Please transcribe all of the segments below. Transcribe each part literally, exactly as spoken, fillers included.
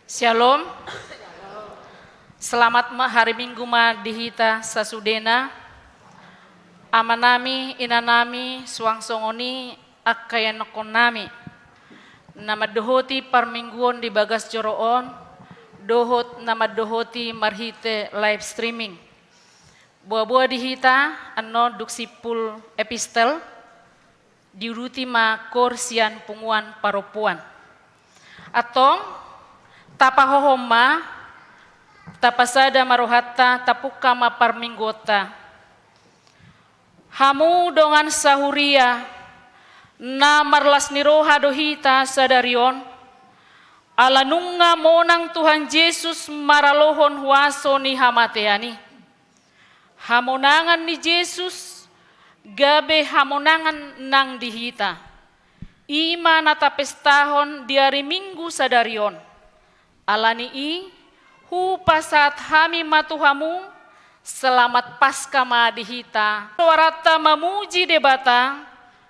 Syalom. Selamat ma-, hari Minggu ma di hita sasudena. Amanami, inanami, suang songon i angka ianakkonnami na mandohoti parmingguon di bagas joro on, dohot na mandohoti marhite live streaming. Boa-boa di hita, annon dung simpul epistel, diuduti ma koor sian punguan parompuan. Antong, tapahohom ma, tapasada ma rohanta, tapungka ma parmingguonta. Hamu dongan sahuria, na marlas ni roha do hita sadari on, ala nunga monang Tuhan Jesus maralohon huaso ni hamatean i. Hamonangan ni Jesus gabe hamonangan nang di hita. I ma na tapestahon di ari Minggu sadari on. Ala ni i, hupasahat hami ma tu hamu, selamat Paskah ma di hita. Suaranta mamuji Debata,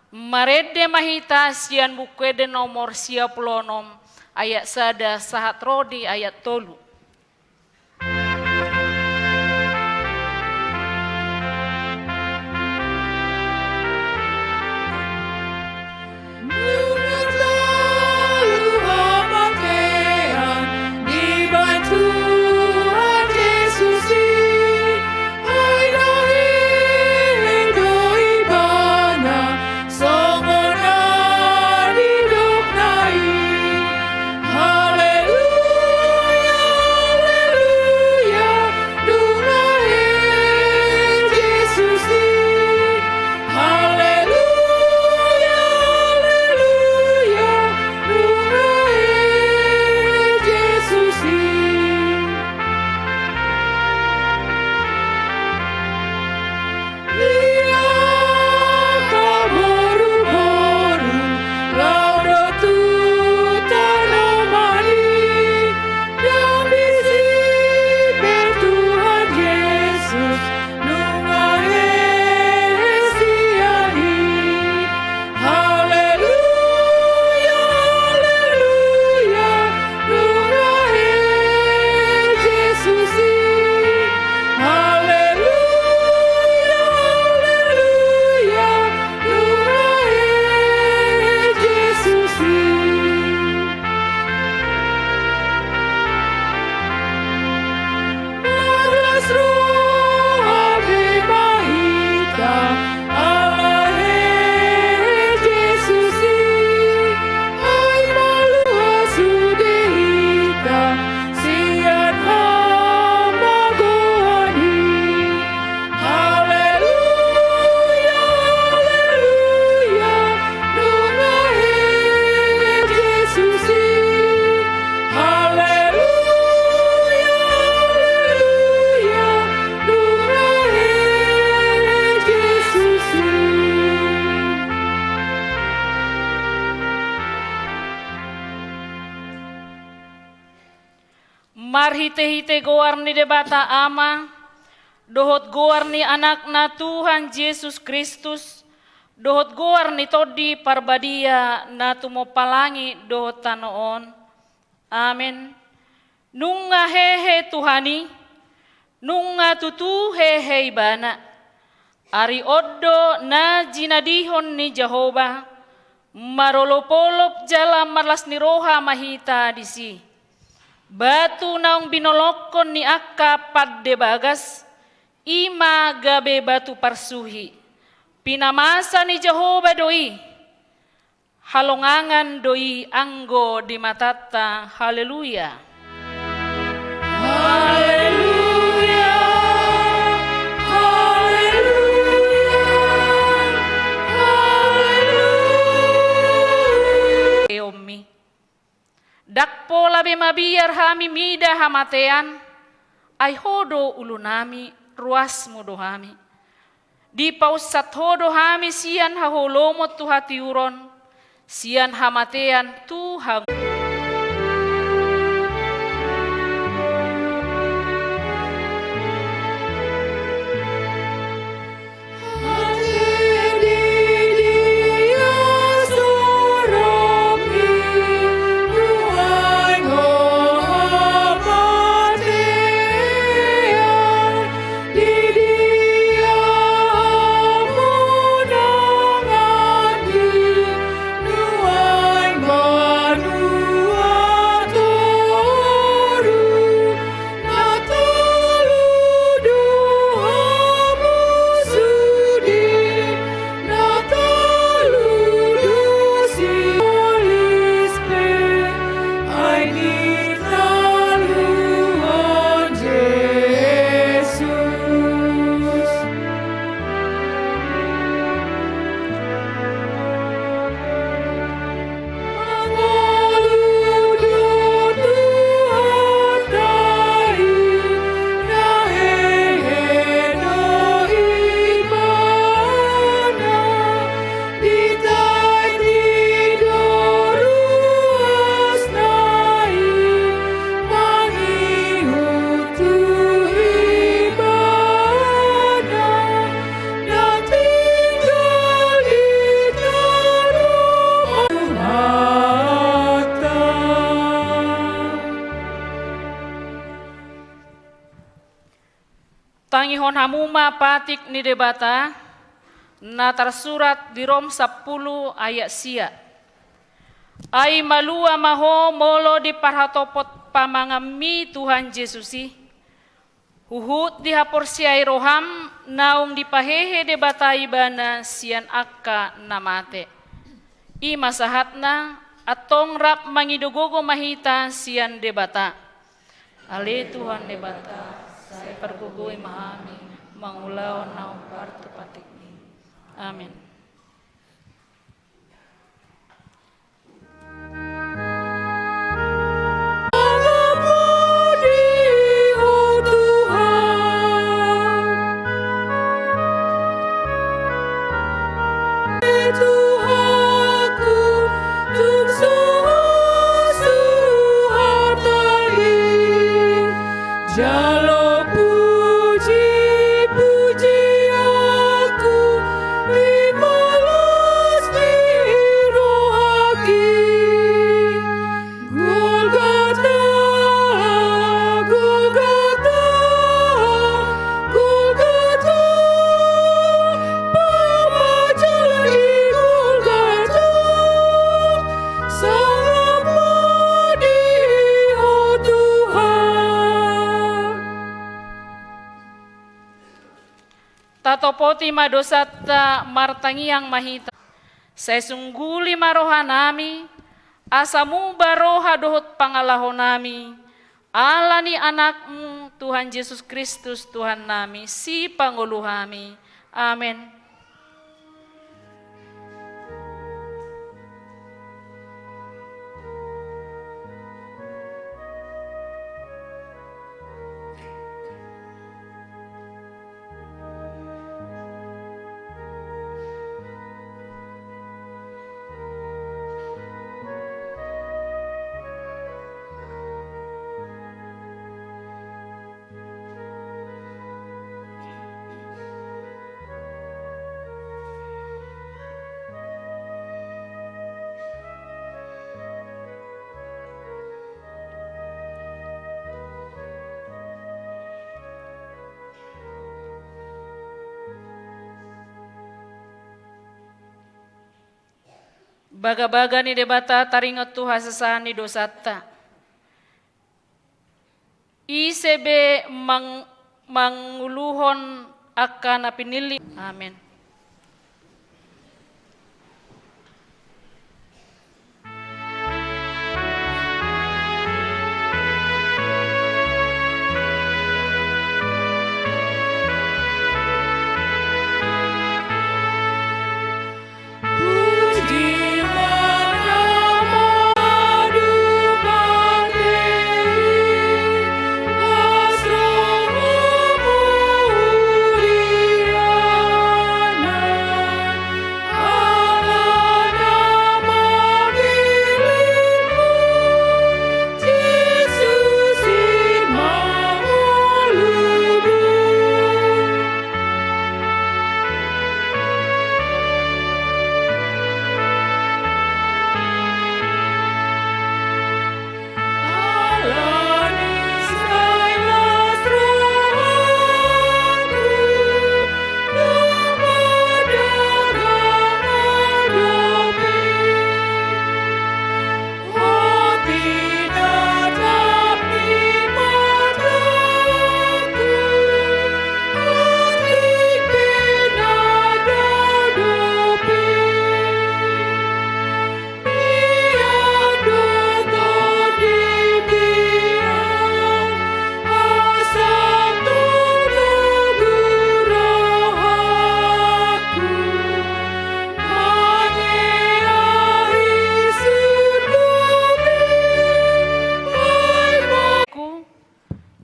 marende ma hita sian Buku Ende nomor sia pulu onom, ayat sada sahat ro di ayat tolu. Songon na nidokna i. Haleluya, haleluya, nunga hehe Jesus i. Haleluya, haleluya, nunga hehe Jesus i. Ia boruboru, laho do tu tano mali, dang disi pe Tuhan Jesus, nunga hehe sian i. Haleluya, haleluya, nunga hehe Jesus i. Haleluya, haleluya, nunga hehe Jesus i. Marlas roha be ma hita, ala hehe Jesus i, ai malua sude hita sian hamagoan i. Haleluya, haleluya, nunga hehe Jesus i. Haleluya, haleluya, nunga hehe Jesus i. Marhitehite goar ni Debata Ama, dohot goar ni Anakna Tuhan Jesus Kristus, dohot goar ni Tondi Parbadia na tumompa langit dohot tano on. Amen. Nunga hehe Tuhan i, nunga tutu hehe Ibana. Ari on do na jinadihon ni Jahowa, marolopolop jala marlas ni roha ma hita disi. Batu naung binolongkon ni angka pande bagas, i ma gabe batu parsuhi. Pinamasa ni Jahowa do i. Halongangan do i anggo di matanta. Haleluya. Haleluya. Haleluya. Haleluya. Eommi. Ndang pola be mabiar hami mida hamatean, ai Ho do ulunami, ruasMu do hami. Dipaunsat Ho do hami sian haholomon tu hatiuron, sian hamatean tu hang- Tangihon hamu ma patik ni Debata, na tarsurat di Rom sampulu ayat sia. Ai malua ma ho molo diparhatopot pamanganmi Tuhan Jesus i, huhut dihaporseai roham naung dipahehe Debata Ibana sian angka na mate. I ma sahatna, antong rap mangido gogo ma hita sian Debata. Ale Tuhan Debata, sai pargogoi ma hami mangulahon na hombar tu patikmi. Amen. Tuhanku, tung so suhata i, jalo puji-pujianku, i ma las ni rohangki. Golgota, Golgota, Golgota, pamajalan i Golgota, sangap ma di ho Tuhan. Tatopoti ma dosanta, martangiang ma hita. Sai sungguli ma rohanami, asa muba roha dohot pangalahonami, ala ni Anakmu, Tuhan Jesus Kristus, Tuhannami, Sipangolu hami. Amen. Bagabaga ni Debata taringot tu hasasahan ni dosanta. Ise be mang-, manguluhon angka na pinillit. Amen.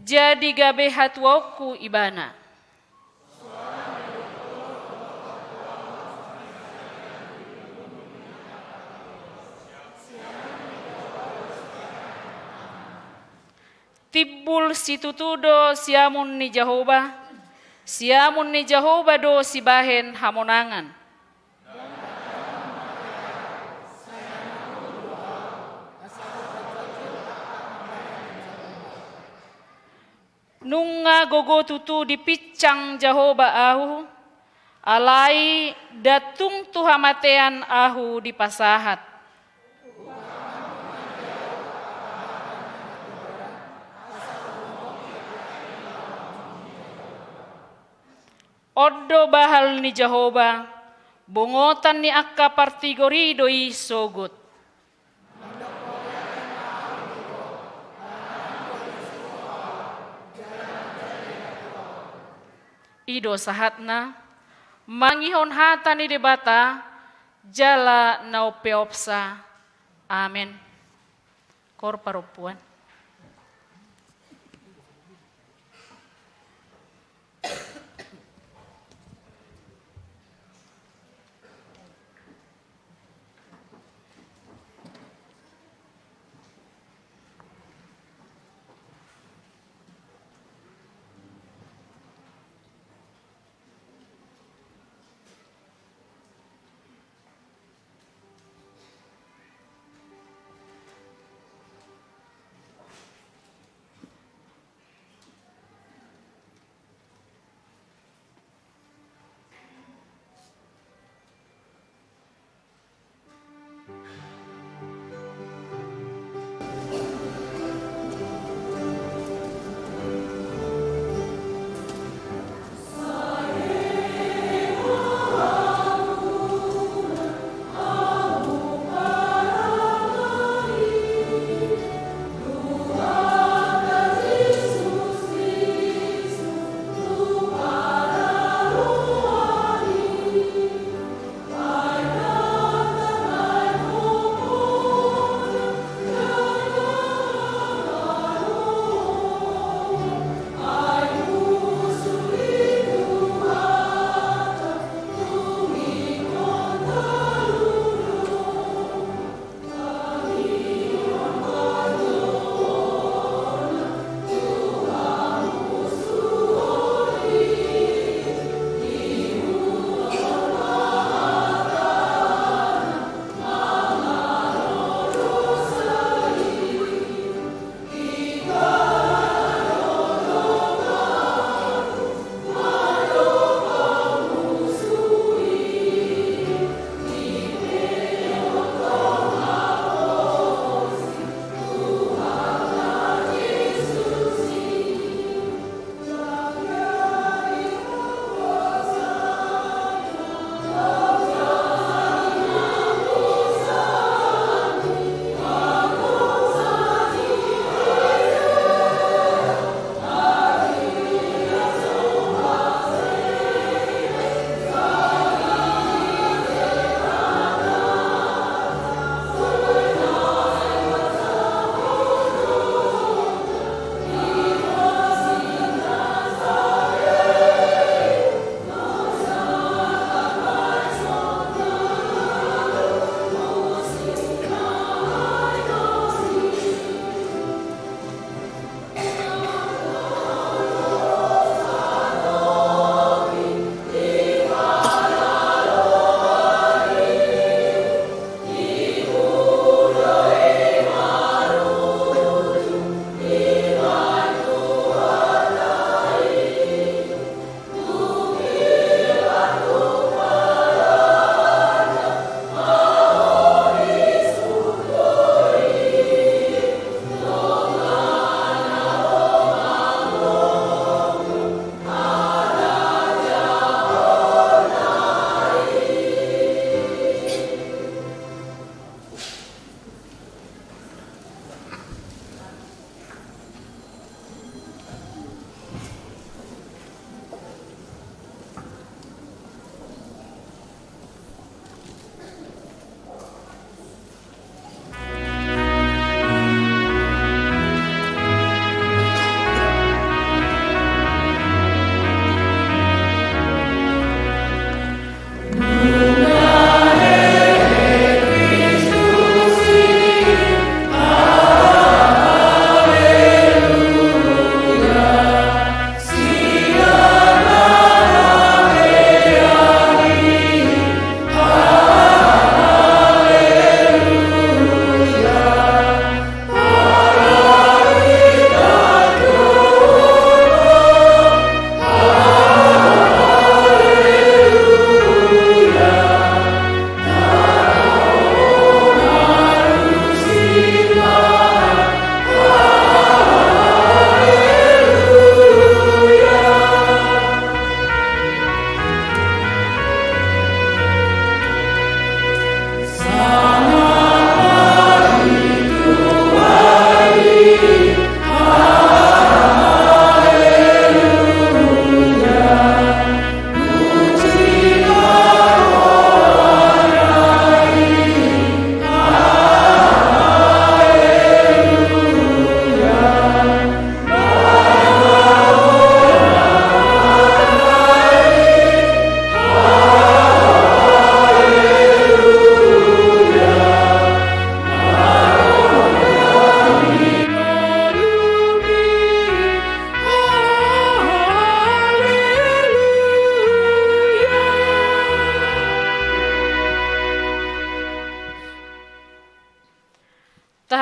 Jadi gabe hatuaonku ibana. Timbul situtu do siamun ni Jahowa, siamun ni Jahowa do sibahen hamonangan. Nunga gogo tutu dipinsang Jahowa ahu, alai ndang tung tu hamatean ahu dipasahat. On do bahal ni Jahowa, bongotan ni angka partigor i do i sogot. I do sahatna, mangihon hata ni Debata, jala na umpeopsa. Amen. Koor parompuan.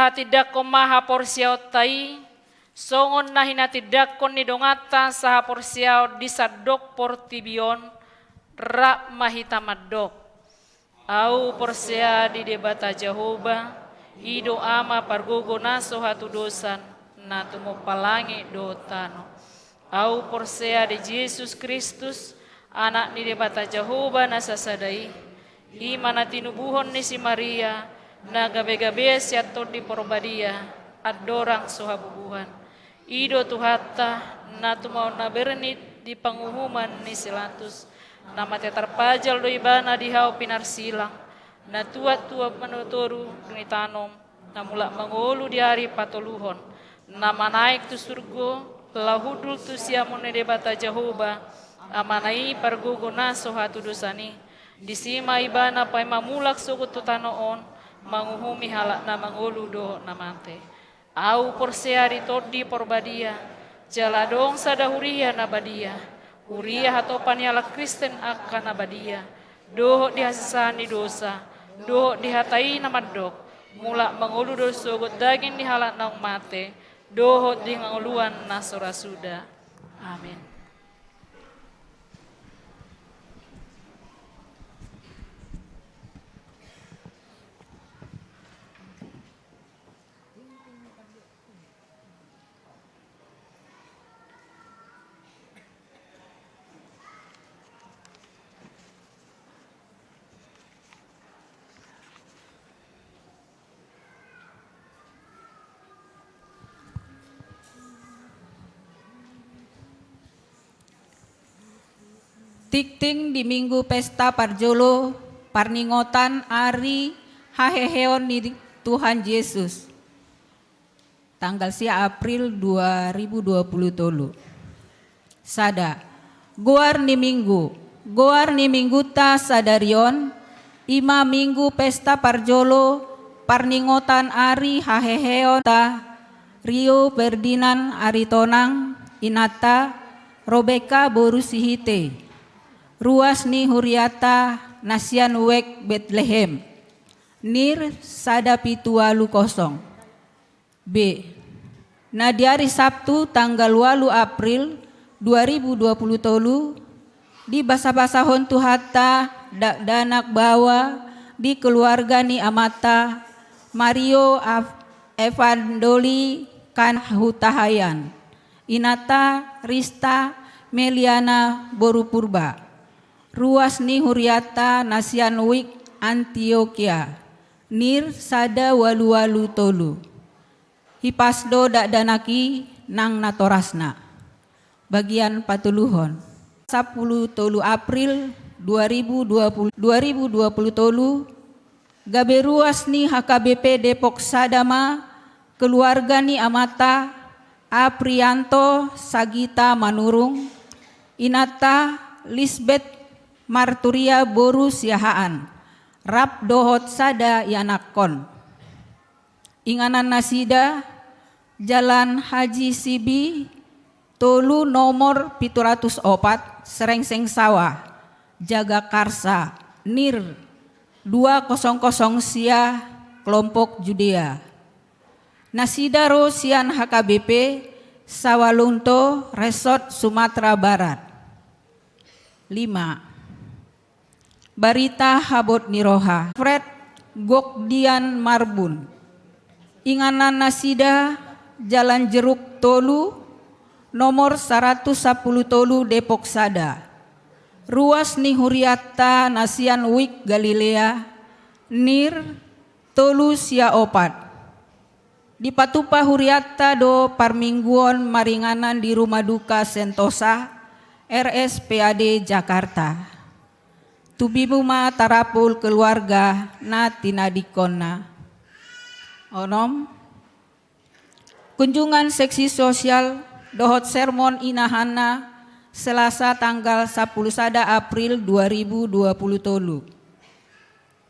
Hatindangkon ma haporseaonta i, songon na hinatindangkon ni donganta sahaporseaon di sandok portibi on, rap ma hita mandok. Ahu porsea di Debata Jahowa, i do Ama pargogo na so hatudosan, na tumompa langit dohot tano. Ahu porsea di Jesus Kristus, Anak ni Debata Jahowa na sasada i, i ma na tinubuhon ni si Maria, na gabe-gabean sian Tondi Porbadia, andorang so habubuhan. I do Tuhanta, na tumaon na bernit di panguhuman ni si Latus, na mate tarpajal do ibana di hau pinarsilang, na tuat tu banua toru dung ditanom, na mulak mangolu di ari patoluhon, na manaek tu surgo, laho hundul tu siamun ni Debata Jahowa, Amana i pargogo na so hatudosan i, disi ma ibana paima mulak sogot tu tano on, manguhumi halak na mangolu dohot na mate. Ahu porsea di Tondi Porbadia, jala adong sada huria na badia, huria hatopan ni halak Kristen angka na badia, dohot di hasesaan ni dosa, dohot di hata i na mandok, mulak mangolu do sogot daging ni halak naung mate, dohot di hangoluan na so ra suda. Amin. Tingting di minggu pesta parjolo parningotan ari haheheon ni Tuhan Yesus, tanggal sia April dua ribu dua puluh tolu. Sada. Goar ni minggu. Goar ni mingguta sadari on, i ma minggu pesta parjolo parningotan ari haheheonta Rio Ferdinand Aritonang, inanta Rebeka boru Sihite. Ruas ni huriata na sian Wijk Betlehem. Nir sada pitu ualu kosong. B. Na di ari Sabtu tanggal ualu April dua ribu dua puluh tolu, dibasabasahon Tuhanta dakdanak baoa di keluarga ni amanta Mario Af-, Evandoli Kanhutahayan, inanta Rista Meliana boru Purba, ruas ni huriata na sian Wijk Antiokia, Nir sada ualu ualu tolu. Hipas do dakdanak i nang natorasna. Bagian patoluhon. Sampulu tolu April dua ribu dua puluh, dua ribu dua puluh tolu, gabe ruas ni H K B P Depok sada ma keluarga ni amanta Aprianto Sagita Manurung, inanta Lisbeth Marturia boru Siahaan, rap dohot sada ianakkon. Inganan nasida, Jalan Haji Sibi tolu, nomor pitu ratus opat, Serengseng Sawah, Jagakarsa, Nir dua kosong kosong sia, kelompok Judea. Nasida ro sian H K B P Sawalunto, Resort Sumatera Barat. Lima. Barita habot ni roha. Fred Gokdian Marbun. Inganan nasida, Jalan Jeruk tolu, nomor saratus sampulu tolu, Depok sada. Ruas ni huriatta na sian Wijk Galilea, Nir tolu sia opat. Dipatupa huriatta do parmingguon maringanan di Rumah Duka Sentosa, R S P A D Jakarta. Tubimu ma tarapul keluarga na tinadingkonna. Onom. Kunjungan seksi sosial dohot sermon inahanna Selasa tanggal sampulu sada April dua ribu dua puluh tolu.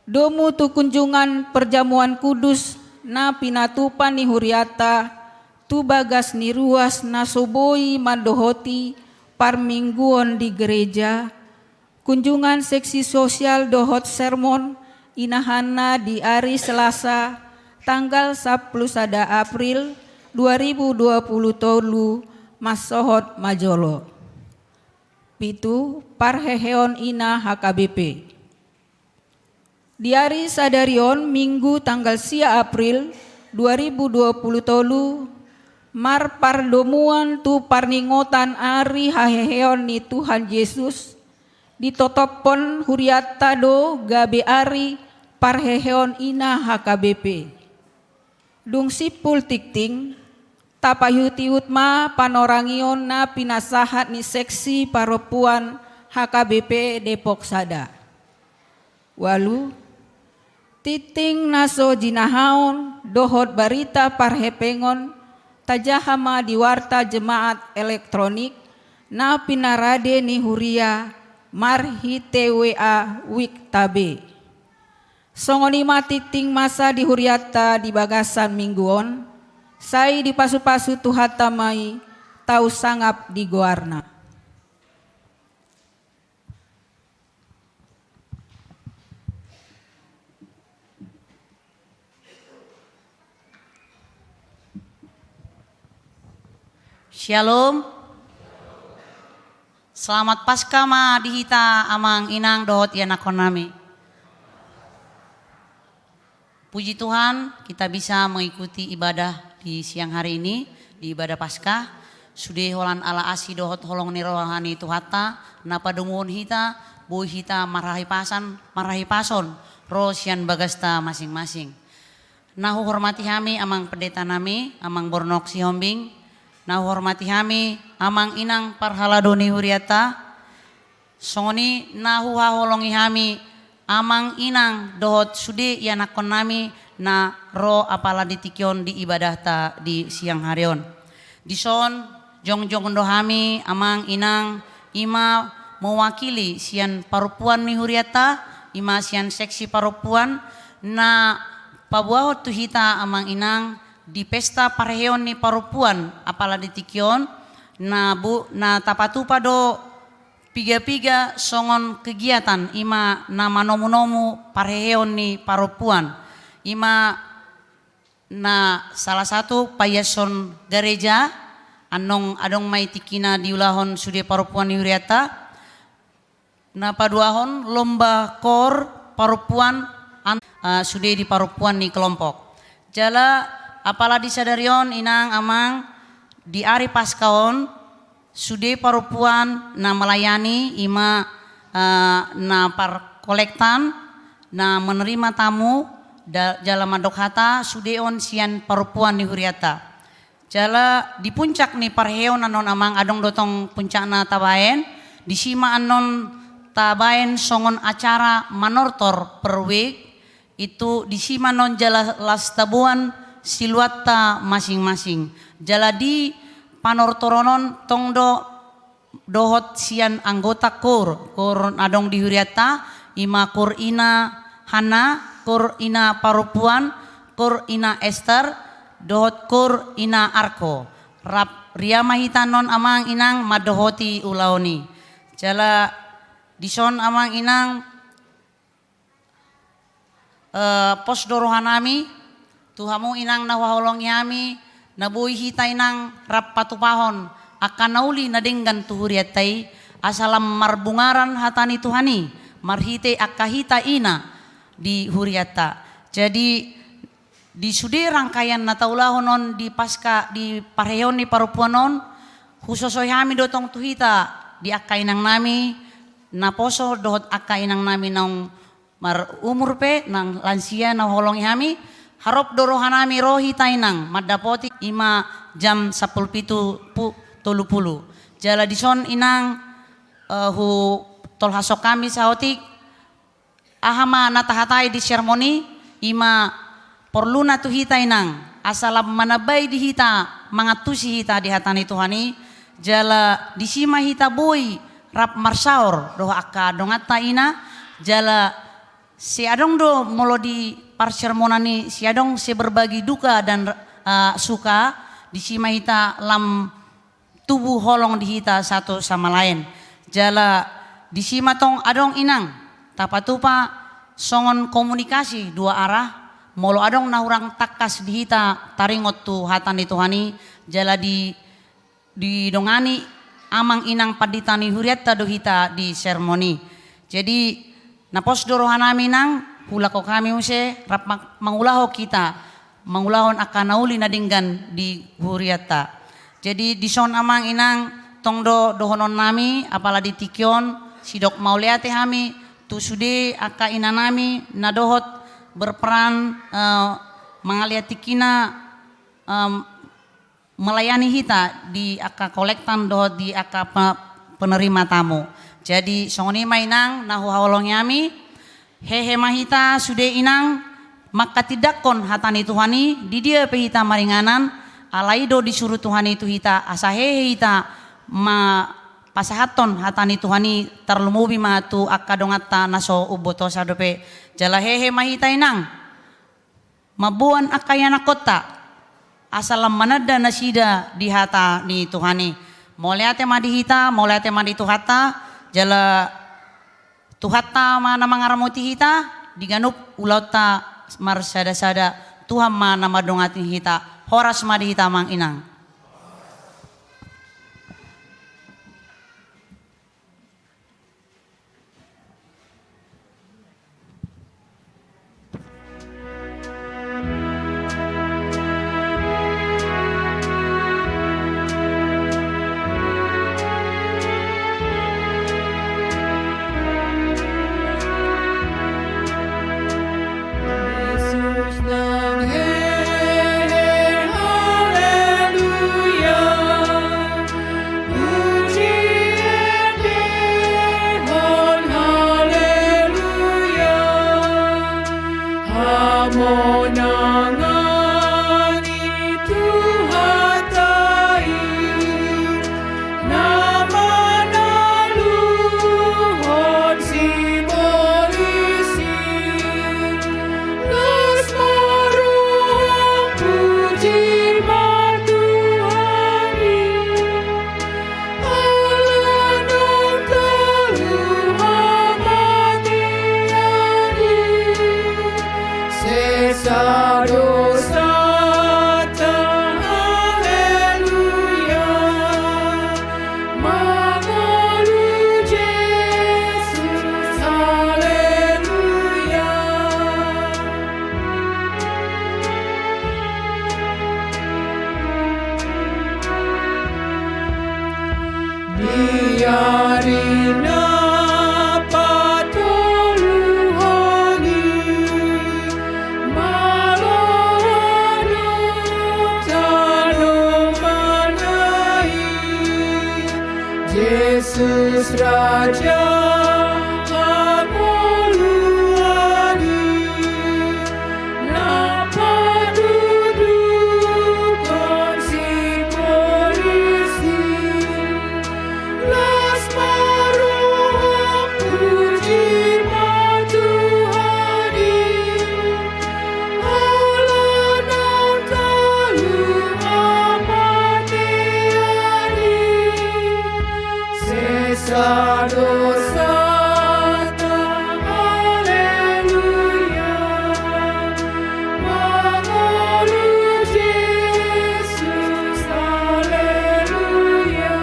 Domu tu kunjungan perjamuan kudus na pinatupa ni huriatta tu bagas ni ruas na so boi mandohoti parmingguon di gereja, kunjungan seksi sosial dohot sermon inahanna di ari Selasa Tanggal sampulu sada April dua ribu dua pulu tolu, mansohot ma jolo. Pitu, parheheon ina H K B P. Di ari sadari on, Minggu tanggal sia April dua ribu dua pulu tolu, marpardomuan tu parningotan ari haheheon ni Tuhan Jesus, ditotophon hurianta do gabe ari parheheon ina H K B P. Dung simpul tingting, tapaihut-ihut ma panorangion na pinasahat ni seksi parompuan H K B P Depok Sada. Ualu, tingting na so jinahaon dohot barita parhepengon tajaha ma di warta jemaat elektronik na pinarade ni huria marhite W A Wiktabe. Songon i ma tingting masa di hurianta di bagasan Minggu on, sai dipasu-pasu Tuhanta ma i, tau sangap di goarna. Syalom. Selamat Paskah ma di hita amang inang dohot ianakhonnami. Puji Tuhan, kita bisa mengikuti ibadah di siang hari ini, di ibadah Paskah. Sude holan ala asi dohot holong ni roha ni Tuhanta, na padomuhon hita, boi hita marhahipasan, marhahipason ro sian bagasta masing-masing. Na huhormati hami amang pendetanami, amang Bornok Sihombing, na huhormati hami amang inang parhalado ni hurianta, songon i na huhaholongi hami amang inang dohot sude ianakhonnami na ro apala di tingki on di ibadahta di siang hari on. Dison jongjong do hami amang inang, i ma mewakili sian parompuan ni hurianta, i ma sian seksi parompuan, na paboahon tu hita amang inang di pesta parheheon ni parompuan apala di tingki on, na bu-, na tapatupa do piga-piga songon kegiatan, i ma na manomu-nomu parheheon ni parompuan, i ma na salah satu paiashon gareja, annon adong ma i tingkina diulahon sude parompuan ni hurianta. Na paduahon lomba koor parompuan an-, ah, sude di parompuan ni kelompok. Jala apala di sadari on inang amang, di ari Paskah on, sude parompuan na melayani, i ma, eh, na parkolektan, na menerima tamu, da-, jala mandok hata, sude on sian parompuan ni hurianta. Jala di puncak ni parheheon annon amang, adong do tong puncakna tabaen, disi ma annon tabaen songon acara manortor per week, itu disi ma annon jala las taboan siluatta masing-masing. Jala di panortoron on tong do dohot sian anggota koor, koor na adong di hurianta, i ma koor ina Hana, koor ina parompuan, koor ina Ester, dohot koor ina Arko. Rap ria ma hita annon amang inang mandohoti ulaon i. Jala dison amang inang, eh, pos do rohanami tu hamu inang na huhaholongi hami, na boi hita inang rap patupahon angka na uli na denggan tu hurianta i, asa lam marbungaran hata ni Tuhan i marhite angka hita ina di hurianta. Jadi di sude rangkaian na taulahon on di Paskah, di parheheon ni parompuan on, husosoi hami do tong tu hita di angka inangnami, naposo dohot angka inangnami naung marumur pe, nang lansia na huhaholongi hami, harop do rohanami ro hita inang mandapoti, i ma jam sampulu pitu pu-, tolu pulu. Jala dison inang, eh, hutolhashon hami saotik, aha ma na tahatai di sermon i, i ma porluna tu hita inang, asa lam manambai di hita, mangantusi hita di hata ni Tuhan i, jala disi ma hita boi rap marsaor dohot angka donganta ina, jala sai adong do molo di parsermonan i, sai adong sai berbagi duka dan, eh, suka, disi ma hita lam tubu holong di hita satu sama lain. Jala disi ma tong adong inang, tapatupa songon komunikasi dua arah, Molo adong na hurang tangkas di hita taringot tu hata ni Tuhan i, jala di, didongani amang inang pandita ni hurianta do hita di sermon i. Jadi, na pos do rohanami inang, hulako hami muse, rap ma-, mangulahon hita, mangulahon angka na uli na denggan di hurianta. Jadi, dison amang inang, tong do dohononnami, apala di tingki on, sidok mauliate hami, tu sude angka inanami, na dohot berperan, eh, mangaliat tingkina, em, melayani hita di angka kolektan dohot di angka pe-, penerima tamu. Jadi, songon i ma inang, na huhaholongi hami, hehe ma hita sude inang, manghatindanghon hata ni Tuhan i, di dia pe hita maringanan, ala i do disuru Tuhan i tu hita, asa hehe hita ma-, pasahathon hata ni Tuhan i, tarlumobi ma tu angka donganta na so umbotosa dope, jala hehe ma hita inang. Mamboan angka ianakhonta, asa lam mananda nasida di hata ni Tuhan i. Mauliate ma di hita, mauliate ma di Tuhanta, jala Tuhanta ma na mangaramoti hita, di ganup ulaonta marsada-sada, Tuhan ma na mandongani hita, horas ma di hita amang inang. Jesus nang hehe, haleluya. Pujian denggan, haleluya. Hamonangan i Tuhanta i, na manaluhon sibolis i. Las ma roham, puji ma Tuhan i. Ala naung talu hamatean i, sesa dosanta, haleluya. Mangolu Jesus, haleluya. Di ari na patoluhon i, malo adong tano manai, Jesus Raja hamuliaon i. Na padudukhon sibolis i, las ma roham, puji ma Tuhan i. Ala naung talu hamatean i, sesa dosanta, haleluya. Mangolu Jesus, haleluya.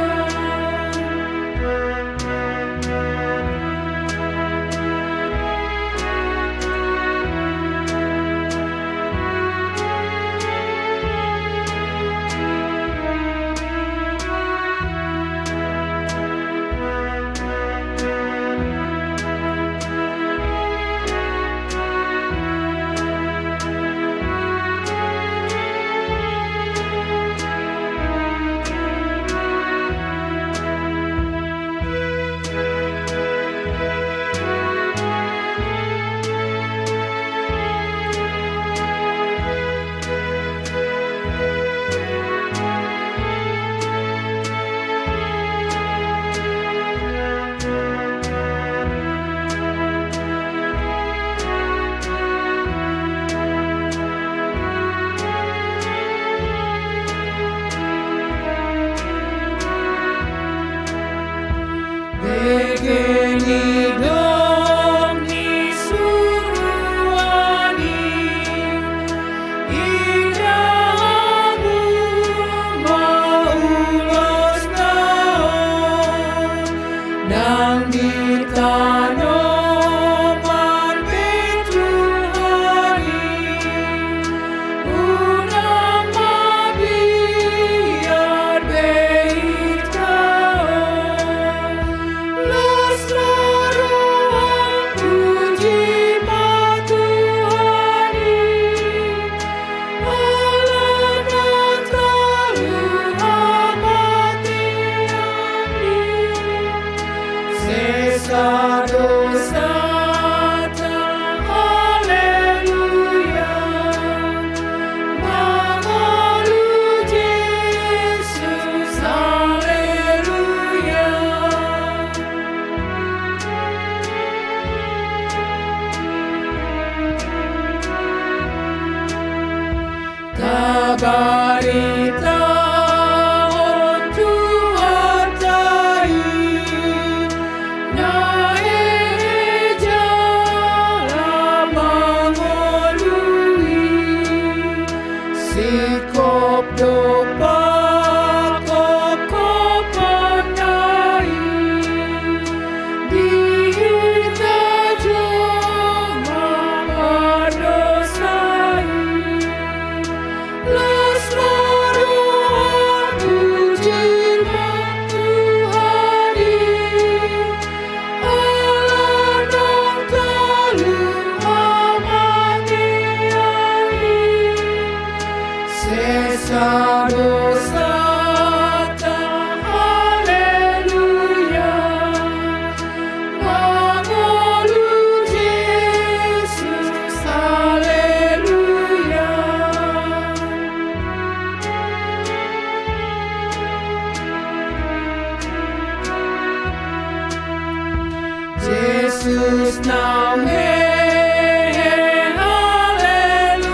Kristus naung hehe, haleluya.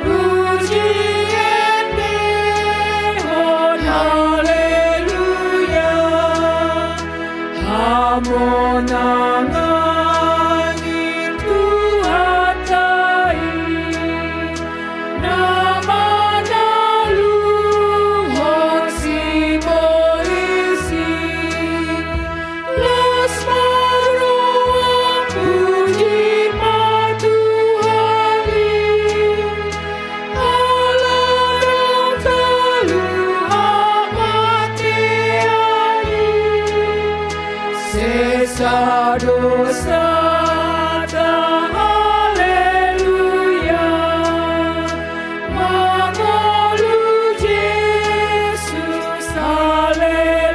Puji endehon, haleluya. Hamonangan i Tuhanta i, na manaluhon sibolis i. Las ma roha, puji ma Tuhan i. Ala ndang talup hamatean i. Sesa dosanta, haleluya. Mangolu Jesus, haleluya.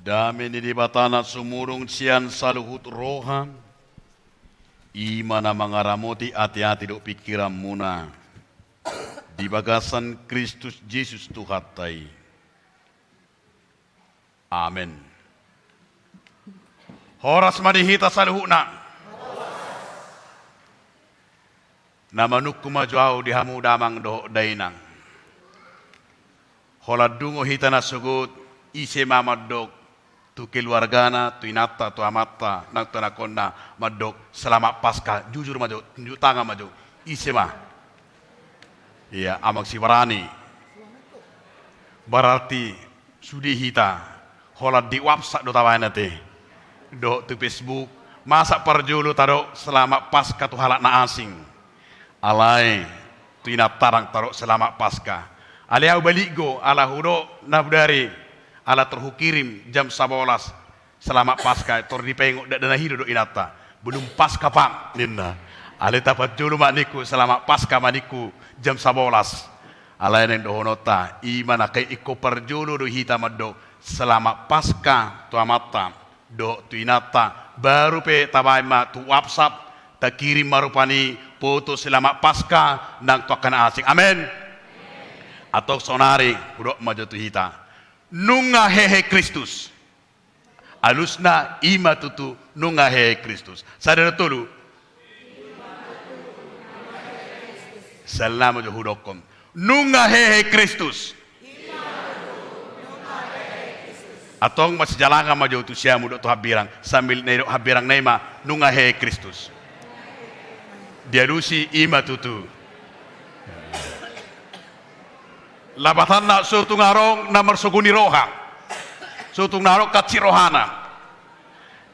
Dame ni Debata na sumurung sian saluhut roha, i ma na mangaramoti ateate dohot pingkiranmuna di bagasan Kristus Jesus Tuhanta i. Amen. Horas ma di hita saluhutna. Na manungkun ma jo ahu di hamu damang dohot dainang. Holan dungo hita nasogot, ise ma mandok tu keluargana, tu inanta, tu amanta, nang tu anakkonna mandok selamat Paskah, jujur ma jo, tunjuk tangan ma jo. Ise ma? Iya, Amang Sibarani. Berarti sude hita, holan di WhatsApp do tabaen ate, dohot tu Facebook, masa parjolo tadok selamat Paskah tu halak na asing. Alai tu inanta ndang tadok selamat Paskah. Alai ahu baliggo, ala hudok na bodari, ala tor hukirim jam sabolas, selamat Paskah, tor dipaingot, ndang na hilo do inanta. Belum Paskah, Pak, ninna. Alai taparjolo ma ningku, selamat Paskah ma ningku jam sabolas. Alai naeng dohononta, i ma na ingkon parjolo do hita mandok selamat Paskah tu amanta dohot tu inanta, baru pe tabaen ma tu WhatsApp, takirim ma rupani foto selamat Paskah nang tu angka na asing. Amen. Antong saonari, hudok ma jo tu hita. Nunga hehe Kristus. Alusna, i ma tutu, nunga hehe Kristus. Sada, dua, tolu. Siala ma jo hudokkon. Nunga hehe Kristus. Antong masijalangan ma jo tu siamun dohot tu hambirang. Sambil na didok hambirang na i ma, nunga hehe Kristus. Dialusi, i ma tutu. Lapatanna, so tung adong na marsogo ni roha. So tung adong hansit rohana.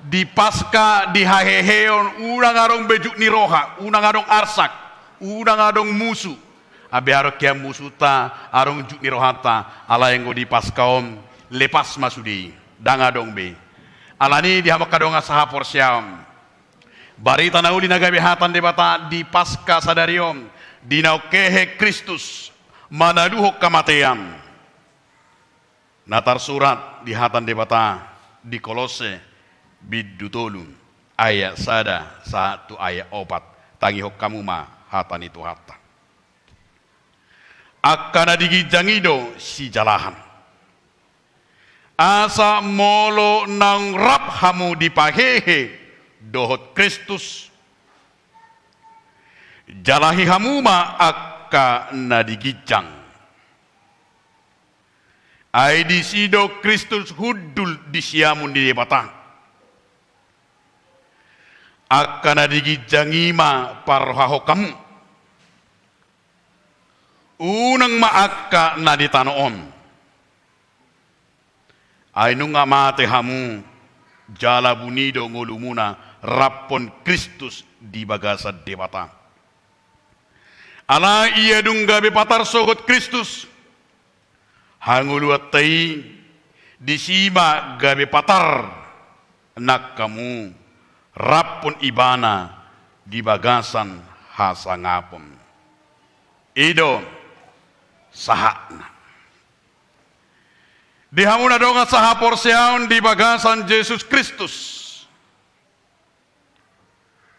Di Paskah, di haheheon, unang adong be jut ni roha, unang adong arsak, unang adong musu. Ai be adong hian musunta, adong jut ni rohanta, alai anggo di Paskah on, lepas ma sude i, ndang adong be. Alani i di hamu angka dongan sahaporseaon, barita na uli na gabe hata ni Debata di Paskah sadari on, di naung hehe Kristus manaluhon hamatean. Na tarsurat di hata ni Debata di Kolosse bindu tolu ayat sada sahat tu ayat opat. Tangihon hamu ma hata ni Tuhanta. Angka na di ginjang i do sijalahan. Asa molo naung rap hamu dipahehe dohot Kristus, jalahi hamu ma angka na di ginjang. Ai disi do Kristus hundul di siamun ni Debata. Angka na di ginjang i ma parrohahon hamu. Unang ma angka na di tano on. Ai nunga mate hamu, jala buni do ngolumuna raphon Kristus di bagasan Debata. Alai ia dung gabe patar sogot Kristus, hangoluanta i, disi ma gabe patar nang hamu raphon Ibana di bagasan hasangapon. I do sahatna. Di hamu na dongan sahaporseaon di bagasan Jesus Kristus,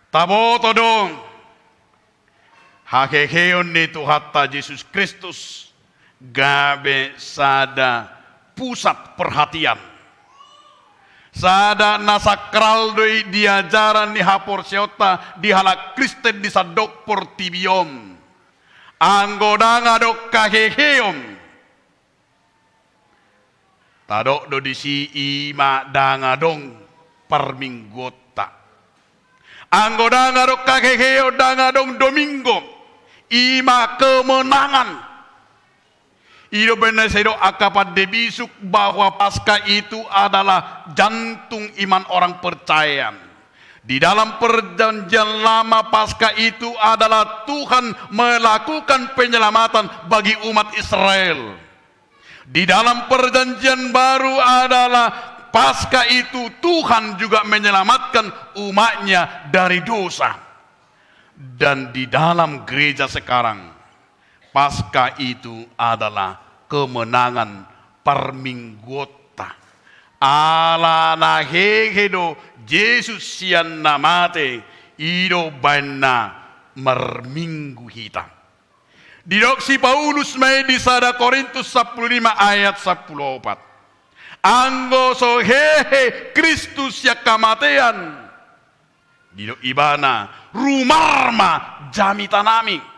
taboto do Haheheon ni Tuhanta Jesus Kristus gabe sada pusat perhatian. Sada na sakral do i di ajaran ni haporseaonta di halak Kristen di sandok portibi on. Anggo ndang adong haheheon, tadok do disi, i ma ndang adong parmingguonta. Anggo ndang adong haheheon, ndang adong Dominggo, i ma kemenangan. I do umbahen na sai didok angka pande bisuk bahwa Paskah itu adalah jantung iman orang percaya. Di dalam Perjanjian Lama, Paskah itu adalah Tuhan melakukan penyelamatan bagi umat Israel. Di dalam Perjanjian Baru adalah Paskah itu Tuhan juga menyelamatkan umat-Nya dari dosa. Dan di dalam gereja sekarang, Paskah itu adalah kemenangan parmingguonta. Ala na hehe do Jesus sian na mate, i do umbahen na marminggu hita. Didok si Paulus ma i di sada Korintus sampulu lima ayat sampulu opat. Anggo so hehe Kristus sian hamatean, didok ibana, rumar ma jamitanami.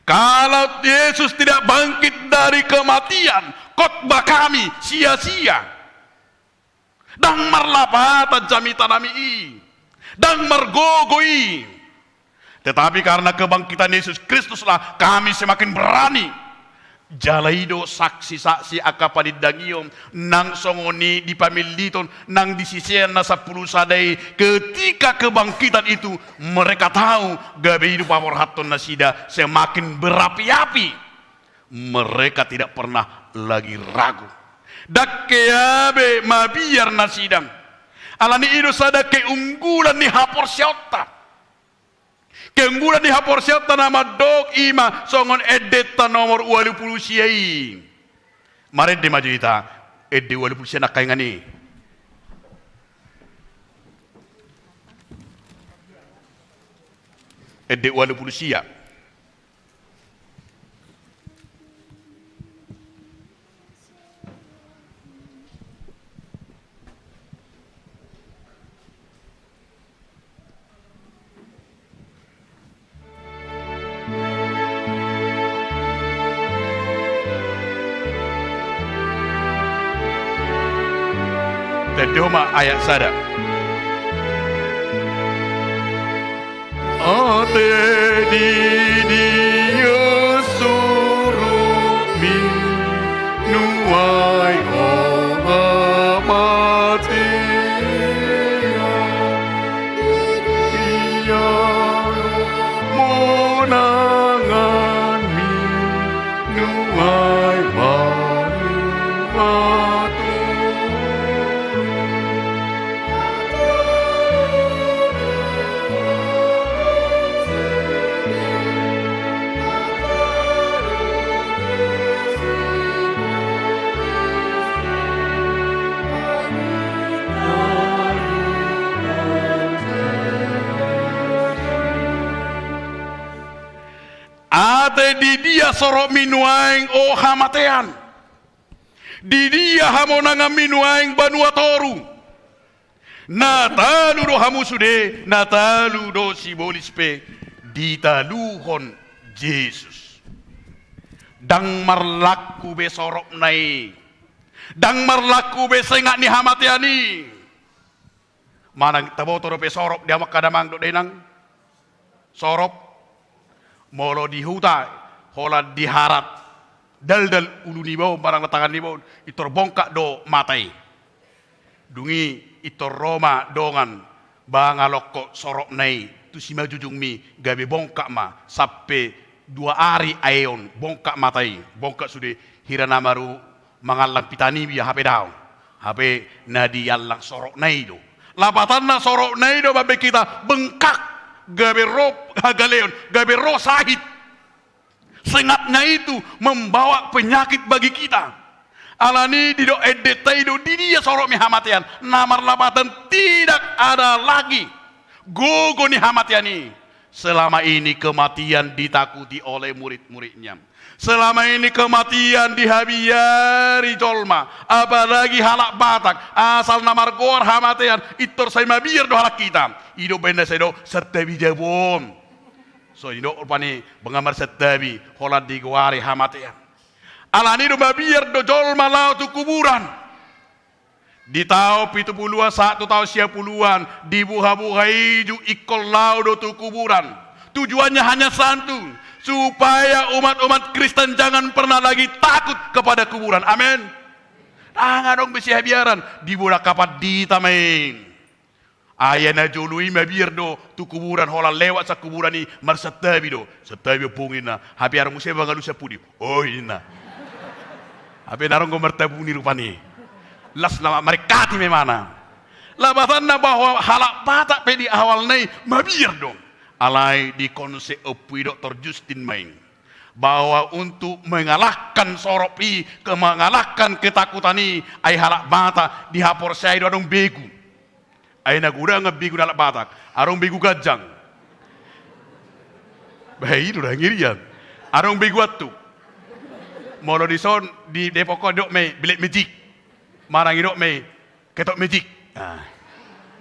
Kalau Yesus tidak bangkit dari kematian, khotbah kami sia-sia. Ndang marlapatan jamitanami i, ndang margogo i. Tetapi karena kebangkitan Yesus Kristuslah kami semakin berani. Jala i do saksi-saksi angka panindangion, nang songon i di pamilliton, nang di sisean na sampulu sada i, ketika kebangkitan itu, mereka tahu gabe i do paborhaton nasida semakin berapi-api. Mereka tidak pernah lagi ragu. Ndang keabe mabiar nasida. Alani i do sada keunggulan ni haporseaonta. Keunggulan ni haporseaonta na mandok i ma songon endenta nomor ualu pulu sia i. Marende ma jo hita ende ualu pulu sia nangkaningan i. Ende ualu pulu sia. Tende ho ma ayat sada. Ate di dia sorokmi nuaeng, o hamatean, di dia monanganmi nuaeng manungatu. Ate di dia sorokmi nuaeng, o hamatean. Di dia hamonanganmi nuaeng, banua toru. Na talu do hamu sude, na talu do sibolis pe ditaluhon Jesus. Ndang marlangku be sorop na i. Ndang marlangku be sengat ni hamatean i. Manang taboto dope sorop di hamu angka damang dohot dainang. Sorop, molo di huta, holan di harat, daldal ulu niba on, manang tangan niba on, pintor bongkak do mata i. Dung i pintor ro ma dongan, ba nga longkot sorop na i tu simanjujungmi, gabe bongkak ma sampe dua ari aeon, bongkak mata i, bongkak sude, hira na maru mangallang pitanibi, hape daong. Hape na diallang sorop na i do. Lapatanna sorop na i do mambaen hita bengkak, gabe ro hagaleon, gabe ro sahit. Sengatnya itu membawa penyakit bagi kita. Alani i didok endenta i do, di dia sorop ni hamatean, na marlapatan tidak ada lagi gogo ni hamatean i. Selama ini kematian ditakuti oleh murid-muridnya. Selama ini kematian dihabiari jolma, apalagi halak Batak, asal na margoar hamatean, pintor sai mabiar do halak hita. I do umbahen na sai didok santabi jabu on. So, i do rupani, bangga marsantabi holan digoari hamatean. Alani do mabiar do jolma laho tu kuburan. Di taon pitu puluan sahat tu taon sia puluan, dibuha-buha i ju ingkon laho do tu kuburan. Tujuannya hanya satu, supaya umat-umat Kristen jangan pernah lagi takut kepada kuburan. Amin. Ndang adong be sihabiaran, dibolak kapandita ma i. Ai na jolo i mabiar do tu kuburan, holan lewat sian kuburan i marsantabi do. Santabi ompung, ninna. Hape adong muse mangalusi pudi. Oi, ninna. Hape na adong do martabuni rupani. Las na maringkati ma imana. Lapatanna bahwa halak Batak pe di awalna i mabiar do. Alai dikonsep ompu i, doktor Justin ma i, bahwa untuk mengalahkan sorop i, ke-, mengalahkan ketakutan i, ai halak Batak dihaporseai do adong begu. Ai na godang begu ni halak Batak, adong begu ganjang. Bah, i do da ngerian. Adong begu antuk. Molo dison di Depok on didok ma i black magic. Manang didok ma i ketok magic. Nah.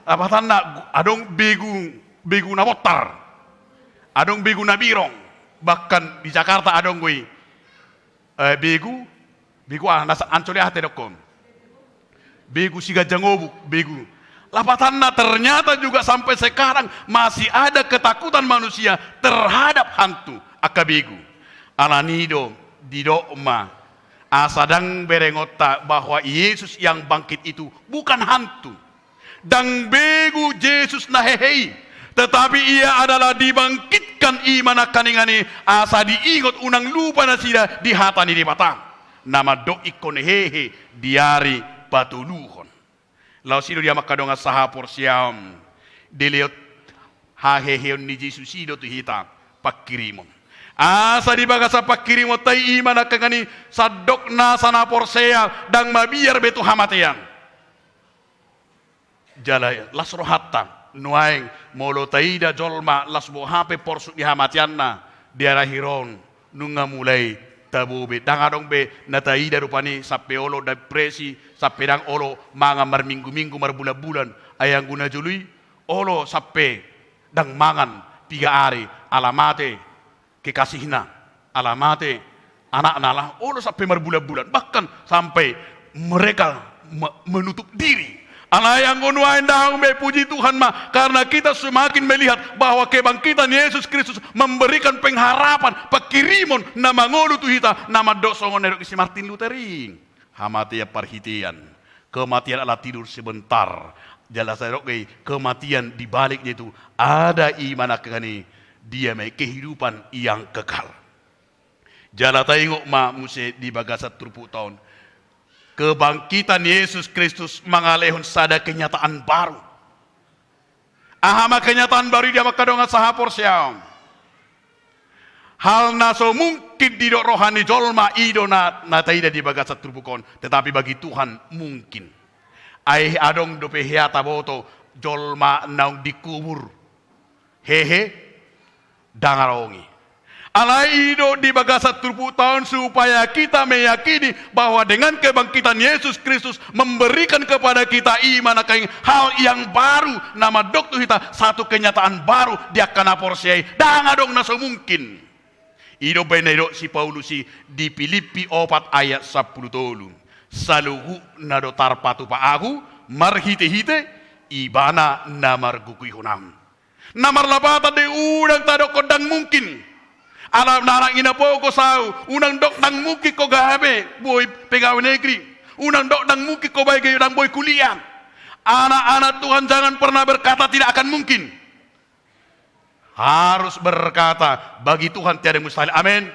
Lapatanna adong begu, begu na bontar. Adong begu na birong. Bahkan di Jakarta adong do i. Eh, begu, begu ah, na sa-, ancol i aha didokkon? Begu si ganjang obuk, begu. Lapatanna ternyata juga sampai sekarang masih ada ketakutan manusia terhadap hantu, angka begu. Alani do didok ma, asa ndang berengonta bahwa Yesus yang bangkit itu bukan hantu. Ndang begu Jesus na hehe i, tetapi Ia adalah dibangkitkan, i ma nangkaningan i, asa diingot unang lupa nasida di hata ni Debata, na mandok ingkon hehe di ari patoluhon. Laos i do di hamu angka dongan sahaporseaon, dilehon haheheon ni Jesus i do tu hita pangkirimon. Asa di bagasan pangkirimonta i, i ma nangkaningan i, sandok nasa na porsea ndang mabiar be tu hamatean. Jala las rohanta nuaeng molo taida jolma las boha pe porsuk ni hamateanna di akhir on, nunga mulai tabo be. Ndang adong be na taida rupani sampe olo depresi, sampe ndang olo mangan marminggu-minggu, marbulan-bulan. Ai anggo na jolo i, olo sampe ndang mangan piga ari ala mate kekasihna, ala mate anakna, ala olo sampe marbulan-bulan, bahkan sampai mereka me-, menutup diri. Alai anggo nuaeng ndang be, puji Tuhan ma, karena kita semakin melihat bahwa kebangkitan Yesus Kristus memberikan pengharapan, pangkirimon na mangolu tu hita, na mandok songon na nidok ni si Martin Luther i. Hamatean parhitean. Kematian adalah tidur sebentar. Jala sai didok i, kematian di baliknya itu ada, i ma nangkaningan i, dia ma i kehidupan yang kekal. Jala taingot ma muse di bagasan turpukta on, kebangkitan Yesus Kristus mangalehon sada kenyataan baru. Aha ma kenyataan baru i di hamu angka dongan sahaporseaon? Hal na so mungkin didok roha ni jolma, i do na, na taida di bagasan turpuk on, tetapi bagi Tuhan mungkin. Ai adong dope hea taboto jolma naung dikubur hehe? Ndang adong i. Alai i do di bagasan turpukta on supaya kita meyakini bahwa dengan kebangkitan Yesus Kristus memberikan kepada kita, i ma nangkaningan i, hal yang baru, na mandok tu hita satu kenyataan baru di angka na porsea i. Ndang adong na so mungkin. I do umbahen na nidok si Paulus i di Pilippi opat ayat sampulu tolu. Saluhutna do tarpatupa ahu marhitehite Ibana na margogoihon ahu. Na marlapatan do i, unang tadokkon ndang mungkin. Ala nang ina pogos ahu, unang dok ndang mungkin ho gabe boi pegawai negeri. Unang dok ndang mungkin ho bae ge ndang boi kuliah. Anak-anak Tuhan jangan pernah berkata tidak akan mungkin. Harus berkata, bagi Tuhan tiada mustahil. Amin.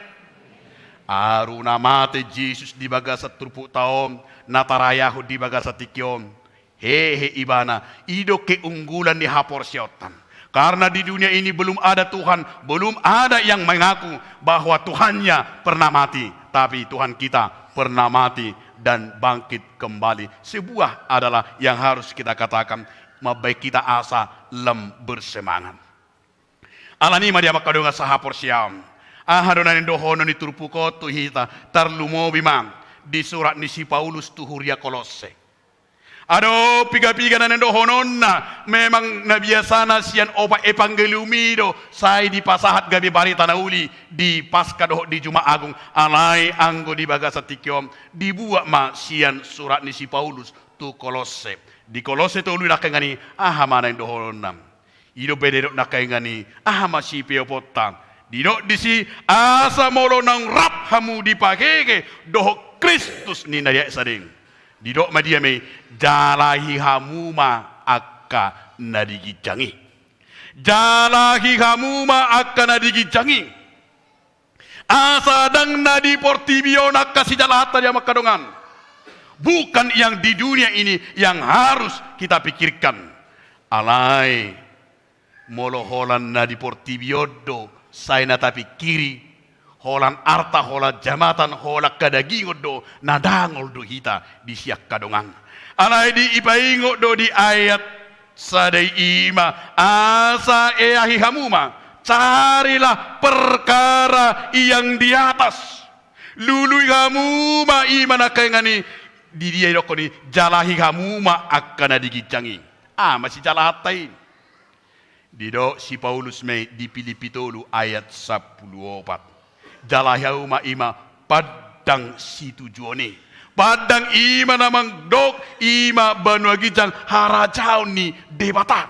Aru na mate Jesus di bagasan turpukta on, na tarayahon di bagasan tingki on, hehe Ibana. I do keunggulan ni haporseaonta. Karena di dunia ini belum ada Tuhan, belum ada yang mengaku bahwa Tuhannya pernah mati. Tapi Tuhan kita pernah mati dan bangkit kembali. Sebuah adalah yang harus kita katakan, mambahen hita asa lam bersemangat. Alani i ma di amang hamu dongan sahaporseaon, aha do na nidohonon ni turpuk on tu hita, tarlumobi ma di surat ni si Paulus tu huria Kolosse. Adong piga-piga na nidohononna, memang na biasana sian opat evangelium i do sai dipasahat gabe barita na uli di Paskah dohot di Jumat Agung, alai anggo di bagasan tingki on dibuat ma sian surat ni si Paulus tu Kolosse. Di Kolosse tolu i nangkaningan i, aha ma na nidohononna. I do pe didok nangkaningan i, aha ma sipeoponta. Didok disi, asa molo naung rap hamu dipangkehe dohot Kristus ninna di ayat sada i, didok ma di ia ma i, jalahi hamu ma angka na di ginjang i. Jalahi hamu ma angka na di ginjang i. Asa ndang na di portibi on angka sijalahanta di amang hamu dongan. Bukan yang di dunia ini yang harus kita pikirkan. Alai molo holan na di portibi on do sai na tapingkiri, holan arta, holan jabatan, holan hadagingon do, na dangol do hita disi angka dongan. Alai dipaingot do di ayat sada i, i ma, asa eahi hamu ma, carilah perkara yang di atas. Lului hamu ma, i ma nangkaningan i, di dia didokkon i, jalahi hamu ma angka na di ginjang i. Aha ma sijalahanta i? Didok si Paulus ma i di Pilippi tolu ayat sampulu opat. Jalahi hamu ma, i ma pandang situjuon i. Pandang, i ma na mandok, i ma banua ginjang harajaon ni Debata.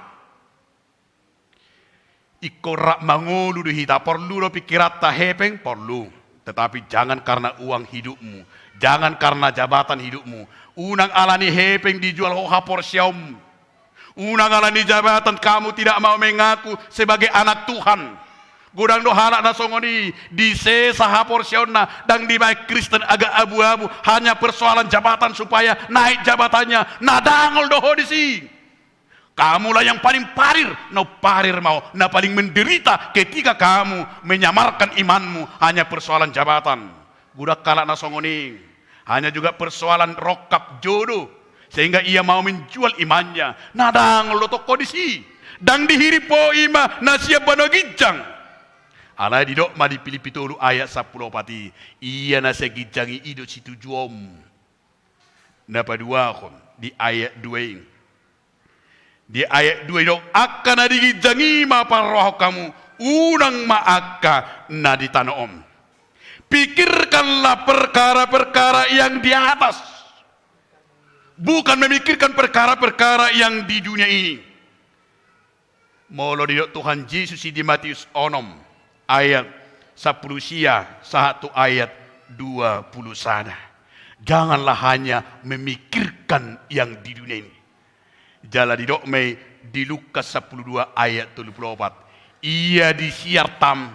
Ingkon rap mangolu do hita, porlu do pingkiranta hepeng, porlu. Tetapi jangan karena uang hidupmu, jangan karena jabatan hidupmu. Unang alani hepeng dijual ho haporseaonmu. Unang alani jabatan kamu tidak mau mengaku sebagai anak Tuhan. Godang do halak na songon i, disesa haporseaonna, ndang dibaen Kristen, agak abu-abu, hanya persoalan jabatan supaya naik jabatannya. Na dangol do ho disi. Kamulah yang paling farir, na paling farir ma ho, na paling menderita ketika kamu menyamarkan imanmu hanya persoalan jabatan. Godang halak na songon i, hanya juga persoalan rongkap jodoh, sehingga ia mau menjual imannya. Na dangol do tong ho disi. Ndang dihirim ho, i ma na sian banua ginjang. Alai didok ma di Pilippi tolu ayat sampulu opat i, ia na sian ginjang i, i do situjuonmu. Na paduahon di ayat dua i. Di ayat dua i didok, angka na di ginjang i ma parrohahon hamu, unang ma angka na di tano on. Pikirkanlah perkara-perkara yang di atas, bukan memikirkan perkara-perkara yang di dunia ini. Molo didok Tuhan Jesus i di Matius onom ayat sampulu sia sahat tu ayat dua pulu sada, janganlah hanya memikirkan yang di dunia ini. Jala didok ma i di Lukas sampulu dua ayat tolu pulu opat, ia disi artam,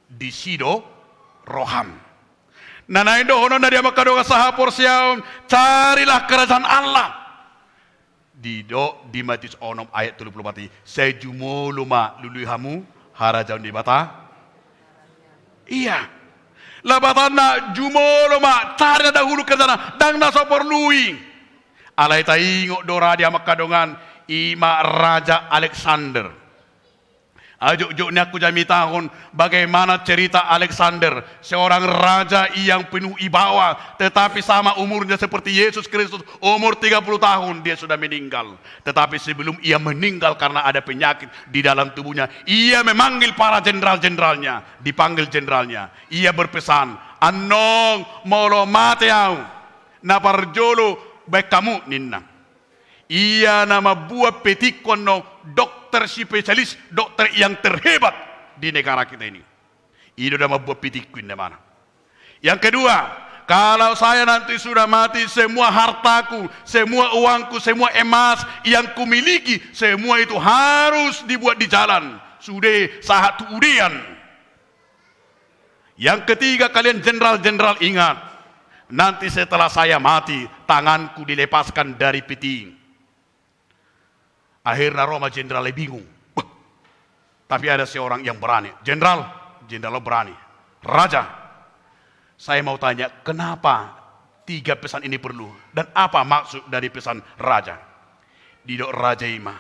disi do roham. Na naeng dohononna di amang hamu dongan sahaporseaon, carilah kerajaan Allah. Didok di Matius onom ayat tolu pulu opat i, sai jumolo ma lului hamu harajaon Debata. Ia. Lapatanna jumolo ma, cari na dahulu kerajaan Allah, ndang na so porlu i. Alai taingot do ra di amang hamu dongan, i ma Raja Alexander. Ajo jotjot nian hujamitahon bagaimana cerita Alexander, seorang raja yang penuh wibawa, tetapi sama umurnya seperti Yesus Kristus, umur tiga puluh tahun dia sudah meninggal. Tetapi sebelum ia meninggal karena ada penyakit di dalam tubuhnya, ia memanggil para jenderal-jenderalnya, dipanggil jenderalnya. Ia berpesan, "Annon, molo mate ahu, na parjolo baen hamu," ninna. Ia na mambuat petingku annon, dokter spesialis, dokter yang terhebat di negara kita ini. I do na mambuat petingku, ninna ibana. Yang kedua, kalau saya nanti sudah mati, semua hartaku, semua uangku, semua emas yang kumiliki, semua itu harus dibuat di jalan. Sude sahat tu udean. Yang ketiga, kalian jenderal-jenderal ingat, nanti setelah saya mati, tanganku dilepaskan dari peti. Akhirnya ro ma jenderal i bingung. Beh, tapi ada seorang yang berani. "Jenderal," jenderal berani. "Raja, saya mau tanya, kenapa tiga pesan ini perlu? Dan apa maksud dari pesan raja?" Didok raja i ma,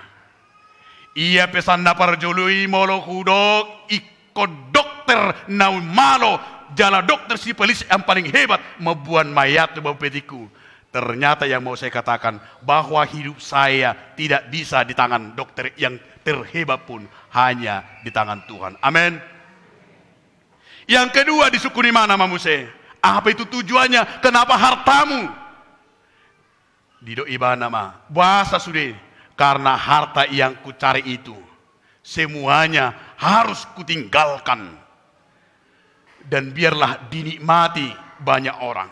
Ia pesan na parjolo i molo hudok ingkon dokter na malo, jala dokter sipelis yang paling hebat, mamboan mayat tu bau petikku. Ternyata yang mau saya katakan, bahwa hidup saya tidak bisa di tangan dokter yang terhebat pun, hanya di tangan Tuhan. Amin. Yang kedua, disungkun imana ma muse. Apa itu tujuannya? Kenapa hartamu? Didok ibana ma, boasa sude, karena harta yang kucari itu, semuanya harus kutinggalkan. Dan biarlah dinikmati banyak orang.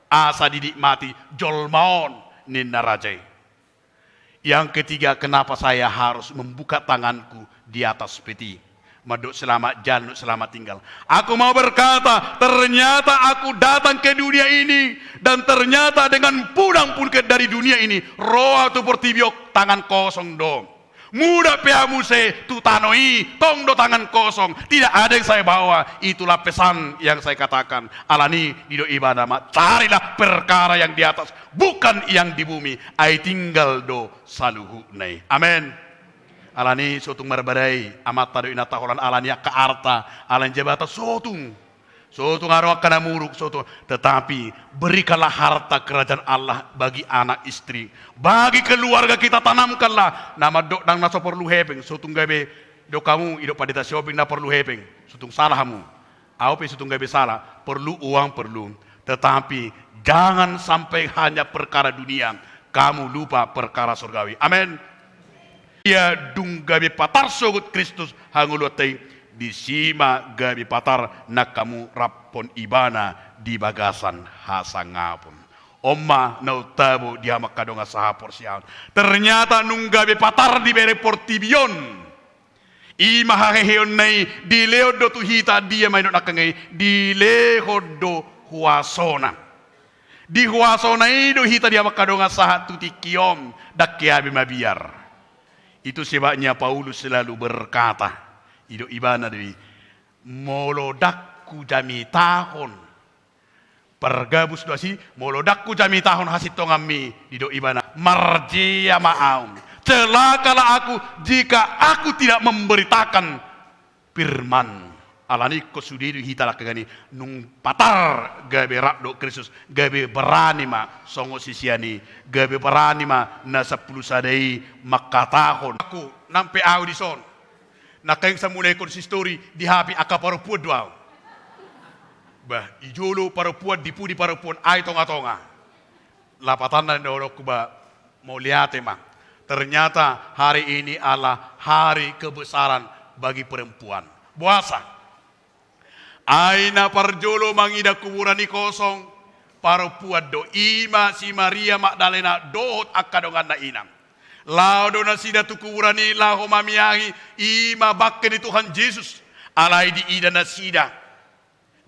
Asa dinikmati jolma on, ninna raja i. Yang ketiga, kenapa saya harus membuka tanganku di atas peti? Mandok selamat jalan, selamat tinggal. Aku mau berkata, ternyata aku datang ke dunia ini, dan ternyata dengan pulang pun ke, dari dunia ini, ro ahu tu portibi on tangan kosong do. Muda pe ahu muse tu tano i, tong do tangan kosong, tidak ada yang saya bawa. Itulah pesan yang saya katakan. Alani didok ibana ma, carilah perkara yang di atas, bukan yang di bumi. Ai tinggal do saluhutna i. Amen. Alani sotung marbadai amanta dohot inanta holan alani angka arta, alani jabatan sotung. Sotung adong angka na muruk, sotung. Tetapi berikanlah harta kerajaan Allah bagi anak istri, bagi keluarga kita, tanamkanlah. Na mandok ndang na so porlu hepeng, sotung gabe didok hamu, didok Pandita Sihombing na porlu hepeng, sotung salah hamu. Ahu pe sotung gabe salah, porlu uang, porlu. Tetapi jangan sampai hanya perkara dunia, kamu lupa perkara surgawi. Amen. Ia dung gabe patar sogot Kristus hangoluanta i, disi ma gabe patar nang hamu rap dohot ibana di bagasan hasangapon. On ma na umtabo di hamu angka dongan sahaporseaon. Ternyata nunga gabe patar dibereng portibi on. I ma haheheonna i, dilehon do tu hita, dia ma didok nangkaningan i, dilehon do huasona. Di huasona i do hita di hamu angka dongan sahat tu tingki on, ndang hea be mabiar. Itu sebabnya Paulus selalu berkata, didok ibana do i, molo ndang hujamitahon, pargabus do asi, molo ndang hujamitahon hasintonganmi, didok ibana, marjea ma ahu. Celakalah aku jika aku tidak memberitakan firman. Alani ingkon sude do hita nangkaningan i, nung patar gabe rap dohot Kristus, gabe berani ma songon sisean i, gabe berani ma na sampulu sada i mangkatahon. Aku, nang pe ahu dison. Nangkaning samulai konsistori di hape angka parompuan do ahu. Bah, di jolo parompuan, di pudi parompuan, ahu di tonga-tonga. Lapatanna dohononku bah, mauliate ma. Ternyata hari ini adalah hari kebesaran bagi perempuan. Boasa? Ai na parjolo mangida kuburan i kosong, parompuan do, i ma si Maria Magdalena dohot angka donganna inang. Laho do nasida tu kuburan i laho mamiahi, i ma bangke ni Tuhan Jesus. Alai diida nasida,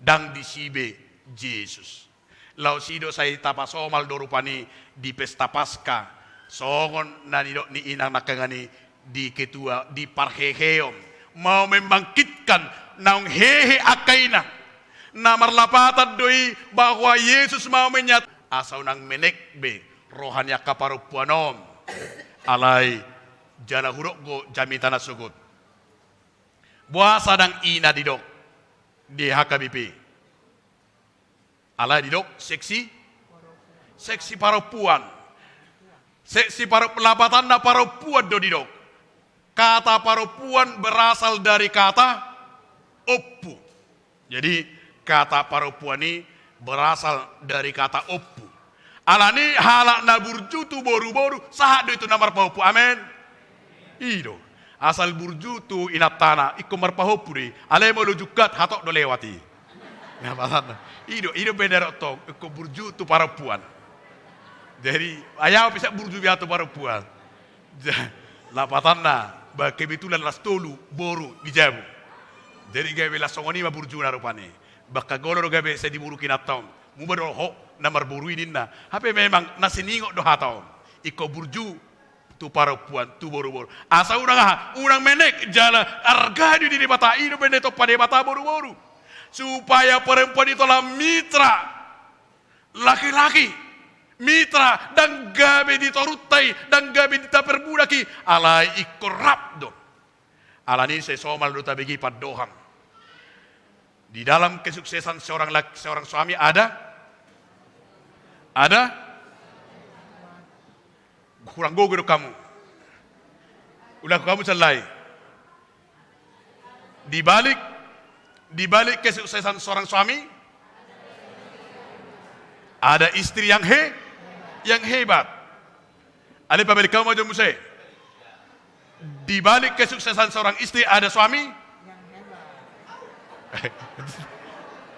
ndang disi be Jesus. Laos i do sai tapasomal do rupani di pesta Paskah, songon na nidok ni inang nangkaningan i di ketua, di parheheon, mau membangkitkan naung hehe angka inang. Na marlapatan do i bahwa Yesus mau menyat-, asa unang menek be roha ni angka parompuan on. Alai jala hudok do jamita na sogot. Boasa ndang i na didok di H K B P? Alai didok seksi, seksi parompuan. Seksi paro-, lapatanna parompuan do didok. Kata parompuan berasal dari kata ompu. Jadi, kata parompuan i berasal dari kata ompu. Alani halak na burju tu boruboru, sahat do i tu na marpahompu. Amen. I do. Asal burju tu inantana, ingkon marpahompu do i. Alai molo jungkat, hatop do lewat i. Nah, pasanna. I do, i do pe na didok tong, ingkon burju tu parompuan. Jadi, ai ahu pe sahat burju be ahu tu parompuan. Ja-, lapatanna, bah, kebetulan las tolu boru di jabu. Jadi gabe las songon i ma burjuna rupani. Bah, angka golo do gabe sai diburuki inanta on. Muba do ho na marboru i ninna. Hape memang na siningot do hata on. Ingkon burju tu parompuan, tu boruboru. Asa unang aha, unang menek jala arga do di Debata, i do pe na ditompa Debata boruboru. Supaya perempuan itu adalah mitra laki-laki. Mitra, ndang gabe di torunta i, ndang gabe di taperbudak i, alai ingkon rap do. Alani i sai somal do tabege pandohan. Di dalam kesuksesan seorang lak-, seorang suami ada, ada, kurang gogo do hamu. Ulang hamu sallai. Di balik, di balik kesuksesan seorang suami, ada istri yang he-, yang hebat. Ale, pabalik hamu ma jo muse. Di balik kesuksesan seorang istri ada suami.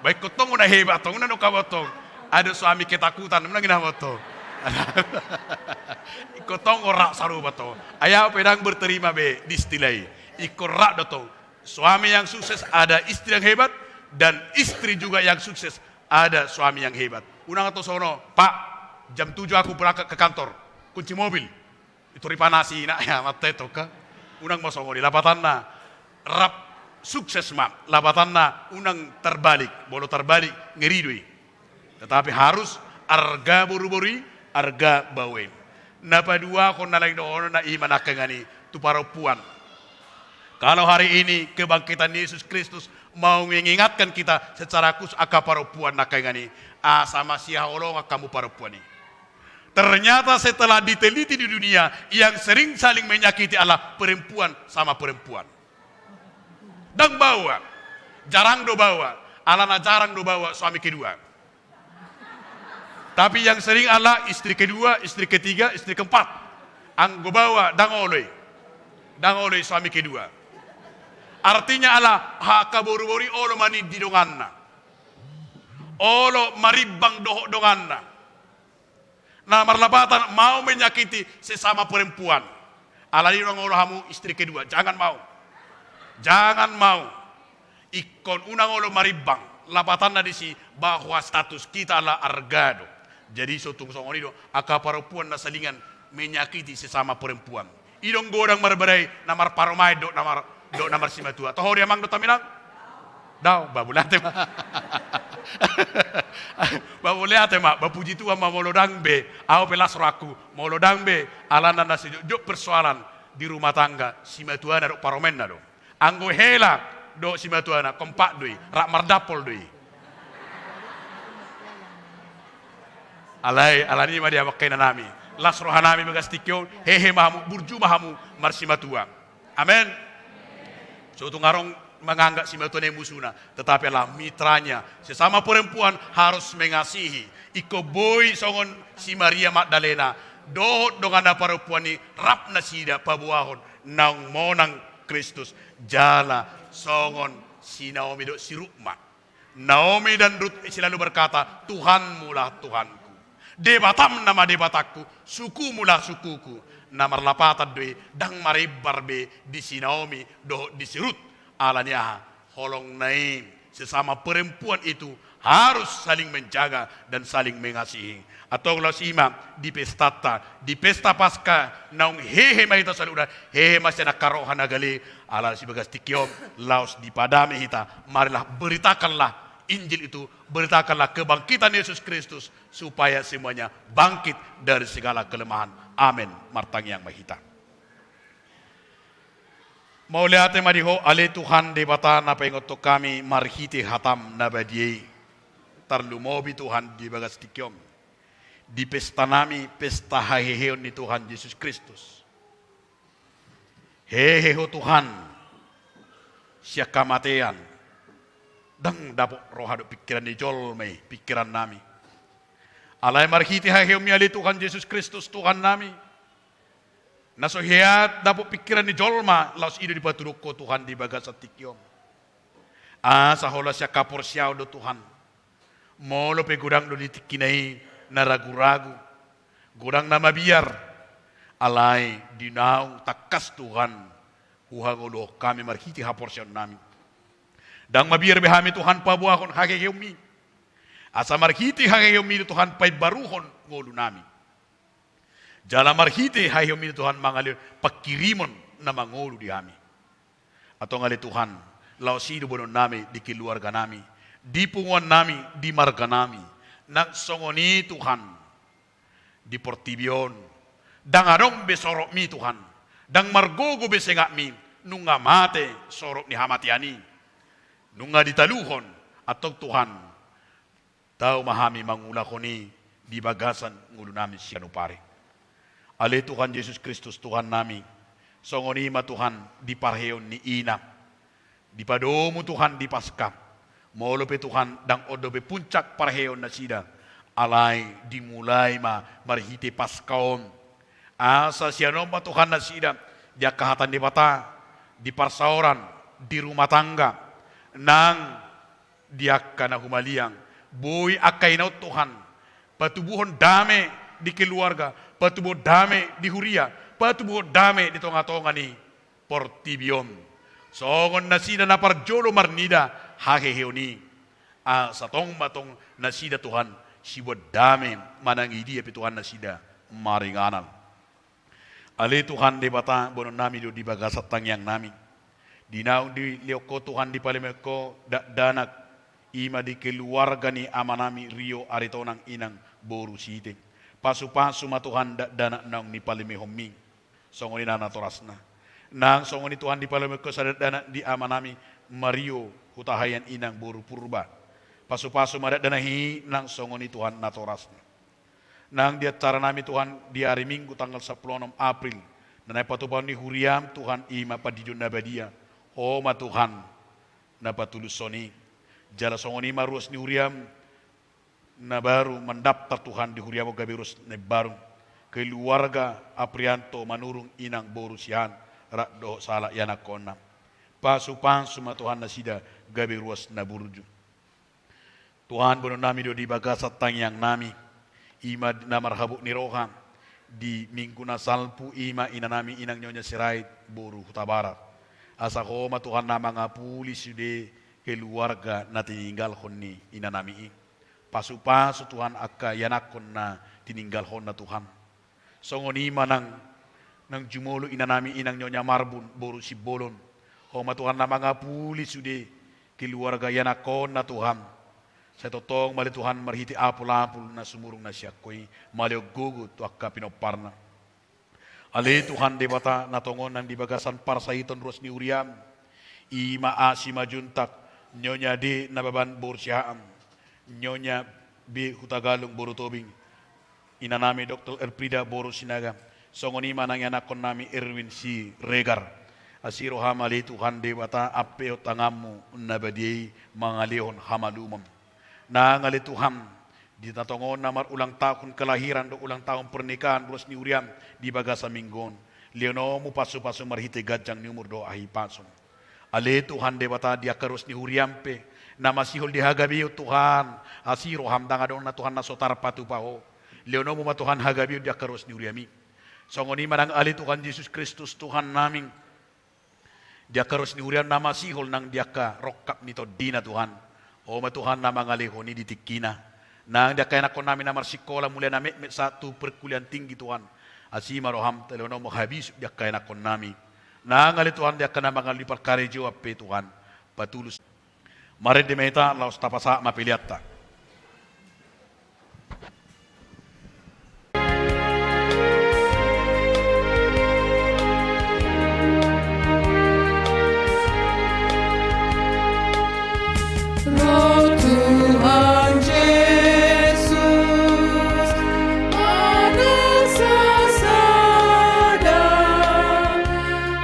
Baik, ingkon tong na hebat tong, na nunga tong. Ada suami ketakutan, menang ina tong. Ingkon tong ora sarupa tong. Ai au pe ndang berterima be di istilah i. Ingkon rap do tong. Suami yang sukses ada istri yang hebat, dan istri juga yang sukses ada suami yang hebat. Unang tong songon on, Pak, jam tujuh aku berangkat ke kantor. Kunci mobil. Itu ripanasi na, ya, mate toka. Unang ma songon i, lapatanna rap sukses ma, lapatanna unang terbalik, molo terbalik, ngeri do i. Tetapi harus arga boruboru i, arga baoa i. Na paduahon na lain dohononna i ma nangkaningan i tu parompuan. Kalau hari ini kebangkitan Yesus Kristus mau mengingatkan kita secara khusus angka parompuan nangkaningan i, asa masihaholongan hamu parompuan i. Ternyata setelah diteliti di dunia, yang sering saling menyakiti adalah perempuan sama perempuan. Ndang baoa. Jarang do baoa. Alana jarang do baoa suami kedua. Tapi yang sering adalah istri kedua, istri ketiga, istri keempat. Anggo baoa, ndang olo i. Ndang olo i suami kedua. Artinya adalah angka boruboru i olo manindi donganna. Olo marimbang dohot donganna. Na marlapatan mau menyakiti sesama perempuan. Alani i unang olo hamu istri kedua, jangan mau. Jangan mau. Ingkon unang olo marimbang. Lapatanna disi bahwa status kita adalah arga do. Jadi so tung songon i do, angka parompuan na salingan menyakiti sesama perempuan. I do godang marbadai, na marparumaen dohot na mar-, dohot na marsimatua. Toho do i amang dohot inang? Dao, ba mauliate ma. Ba mauliate ma, ba puji Tuhan ma molo ndang be, au pe las rohangku, molo ndang be, alana na sejotjot persoalan di rumah tangga, simatuana dohot parumaenna do. Anggo hela dohot simatuana, kompak do i, rap mardampol do i. Alai, alani i ma di amang inang nami. Las roha nami bagas tingki on, hehe ma hamu, burju ma hamu, marsimatua. Amen. So tung adong manganggap simatuana i musuna, tetapi adalah mitranya. Sesama perempuan harus mengasihi. Ingkon boi songon si Maria Magdalena dohot donganna parompuan i, rap nasida paboahon naung monang Kristus, jala songon si Naomi dohot si Rut ma. Naomi dan Rut selalu berkata, "Tuhanmulah Tuhanku, Debatam nama Debatangku, sukumulah sukuku." Na marlapatan do i, ndang marembar be di si Naomi dohot di si Rut. Alani aha? Holongna i, sesama perempuan itu harus saling menjaga dan saling mengasihi. Antong laos i ma di pestanta, di pesta Paskah, naung hehe ma hita saluhutna, hehe ma sian angka roha na gale, ala si bagas tingki on, laos dipadame hita, marilah beritakanlah Injil itu, beritakanlah kebangkitan Yesus Kristus, supaya semuanya bangkit dari segala kelemahan. Amin. Martangiang ma hita. Mauliate ma di Ho, ale Tuhan Debata na paingothon hami marhite hataM na badia i. Tarlumobi Tuhan di bagas tingki on, di pesta nami, pesta haheheon ni Tuhan Jesus Kristus. Hehe Ho Tuhan, sian hamatean, ndang dapot roha dohot pingkiran ni jolma i pingkiran nami. Alai marhite haheheonMi ale Tuhan Jesus Kristus Tuhan nami, na so hea dapot pingkiran ni jolma, laos i do dipatuduhon Ho Tuhan di bagasan tingki on. Asa holan sian haporseaon do Tuhan. Molo pe godang do di tingkina i na raguragu, godang na mabiar, alai di naung tangkas Tuhan, huhangoluhon hami marhite haporseaon nami. Ndang mabiar be hami Tuhan paboahon haheheonMi. Asa marhite haheheonMi do Tuhan paimbaruhon ngolu nami. Jala marhite haheheonMi do Tuhan mangalehon pangkirimon na mangolu di hami. Antong ale Tuhan, laos i do boanon nami di keluarga nami, di punguan nami, di marga nami. Nang songon i Tuhan, di portibi on. Ndang adong be sorop-Mi, Tuhan. Ndang margogo be sengap-Mi, nunga mate sorop ni hamatean i. Nunga ditaluhon, antong Tuhan, tau ma hami mangulahon i di bagasan ngolunami siganup ari. Ale Tuhan Jesus Kristus Tuhannami, songon i ma Tuhan di parheon ni ina. Dipadomu Tuhan di Paska. Molo pe Tuhan ndang on dope puncak parheon nasida, alai dimulai ma marhite Paska on. Asa sian on ma Tuhan nasida di angka hata ni Debata, di parsaoran, di rumah tangga, nang di angka na humaliang. Boi angka ina on Tuhan patubuhon dame di keluarga, patubuhon dame di huria, patubuhon dame di tongatonga ni portibi on. Songon nasida na parjolo marnida haheheon i, asa tong ma tong nasida Tuhan sibuat dame manang i dia pe Tuhan nasida maringanan. Ale Tuhan Debata, boanonnami do di bagasan tangiangnami. Di naung dilehon Ho Tuhan, dipalehon Ho dakdanak, i ma di keluarga ni amanami Rio Aritonang inang boru Sihite. Pasupasu ma Tuhan dakdanak naung nipalehonMi. Songon i nang natorasna. Nang songon i Tuhan dipalehonMi Ho sada dakdanak di amanami Mario Hutahaean inang boru Purba. Pasupasu ma dakdanak i nang songon i Tuhan natorasna. Nang di acaranami Tuhan di ari Minggu tanggal sampulu onom April, na naeng patupahon ni huriaM Tuhan i ma pandidion na badia. Ho ma Tuhan na patulushon i. Jala songon i ma ruas ni huriaM na baru mandaftar Tuhan di huriaM on gabe ruas na imbaru. Keluarga Aprianto Manurung inang boru Siahaan rap dohot sahalak ianakhonna. Pasupasu ma Tuhan nasida gabe ruas na burju. Tuhan, boanonnami do di bagasan tangiangnami. I ma na marhabot ni roha di Minggu na salpu, i ma inanami inang Nyonya Sirait boru Hutabarat. Asa Ho ma Tuhan na mangapuli sude keluarga na tininggalhon ni inanami i. Pasupasu Tuhan angka ianakhon na tininggalhonna Tuhan. Songon i ma nang, nang jumolo inanami inang Nyonya Marbun boru Simbolon. Ho ma Tuhan na mangapuli sude keluarga ianakhonna Tuhan. Sai tongtong ma ale Tuhan marhite apulapul na sumurung na sian Ho i, malehon gogo tu angka pinomparna. Ale Tuhan Debata na tongon nang di bagasan parsahiton ruas ni huriaM, i ma Simanjuntak, Nyonya D Nababan boru Siahaan, Nyonya B Hutagalung boru Tobing, inanami Doktor Elfrida boru Sinaga, songon i ma nang ianakhonnami Erwin Siregar. Asi rohaM ale Tuhan Debata, ampehon tanganMu na badia i mangalehon hamalumon. Nang ale Tuhan, di na tongon na marulang tahun kelahiran dohot ulang tahun pernikahan ruas ni huriaM di bagasan Minggu on, lehononMu pasupasu marhite ganjang ni umur dohot hahipason. Ale Tuhan Debata, di angka ruas ni huriaM pe na masihol di hagabeon Tuhan, asi rohaM, ndang adong na Tuhan na so tarpatupa Ho. LehononMu ma Tuhan hagabeon di angka ruas ni huriaM i. Songon i ma nang ale Tuhan Jesus Kristus Tuhannami, di angka ruas ni huriaM na masihol nang di angka rongkap ni tondina Tuhan. Ho ma Tuhan na mangalehon i di tingkina. Nang di angka ianakhonnami na marsingkola mulai na metmet sahat tu perkuliahan tinggi Tuhan. Asi ma rohaM, lehononMu habisup di angka ianakhonnami. Nang ale Tuhan di angka na mangalo di parkarejoan pe Tuhan, patulus. Marende ma hita laos tapasahat ma peleanta. Roh Tuhan Jesus, manusasada,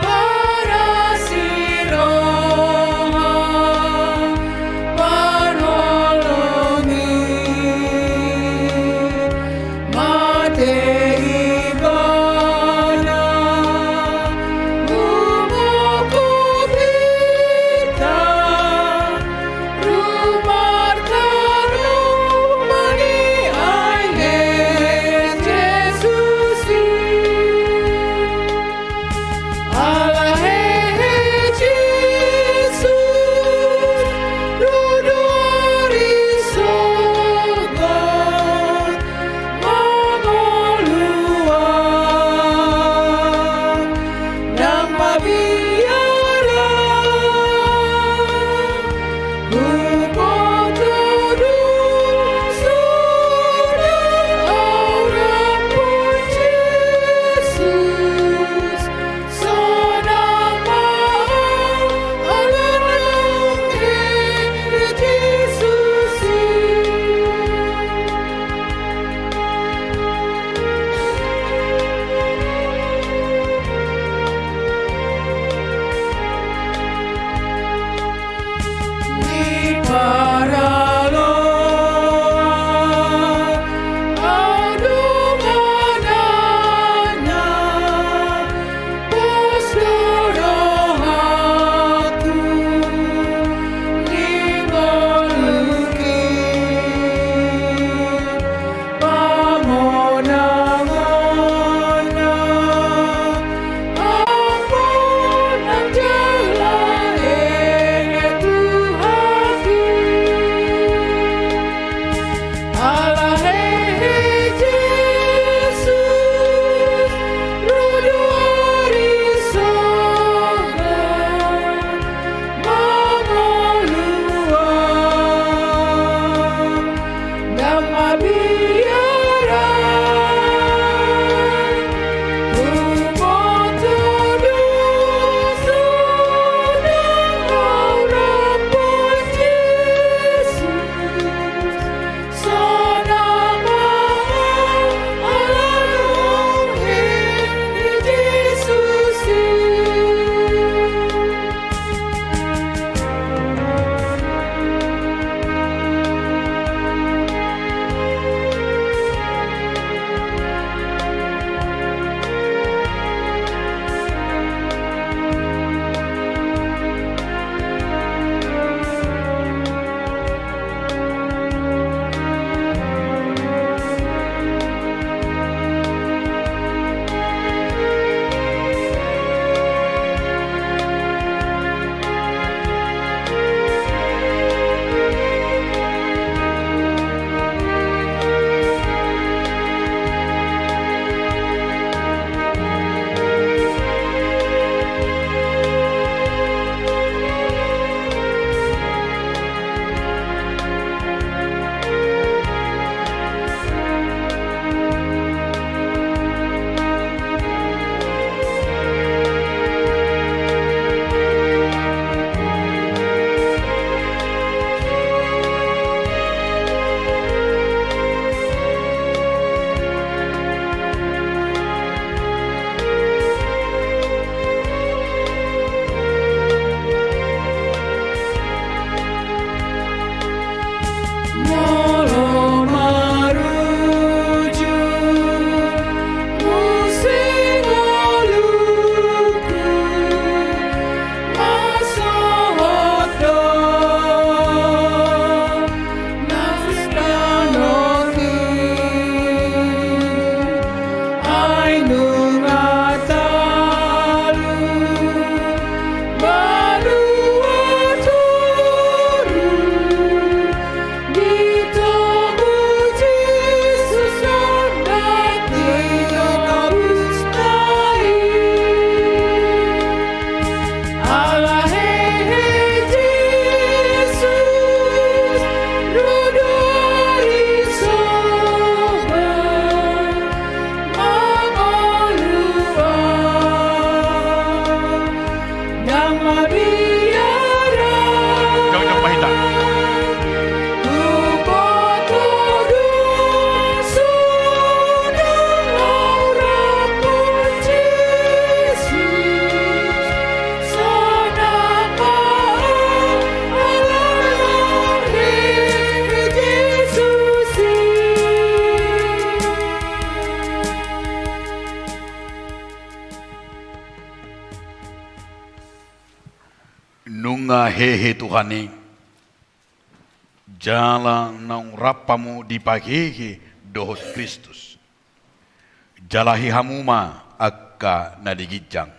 parasi roha, parholong Nunga hehe Tuhan i, jala naung rap hamu dipahehe dohot Kristus. Jalahi hamu ma angka na di ginjang.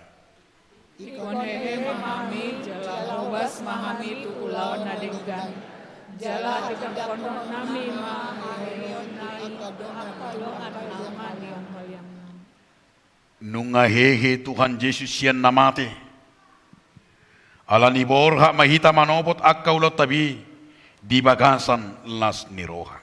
Ingkon hehe ma hami, jala hobas ma hami tu ulaon na denggan. Jala tingkangkon nami ma haheheonna i angka dongan na humaliang-haliang. Nunga hehe Tuhan Jesus sian na mate. Ala ni borhat ma hita manopot angka ulaonta be di bagasan las ni roha.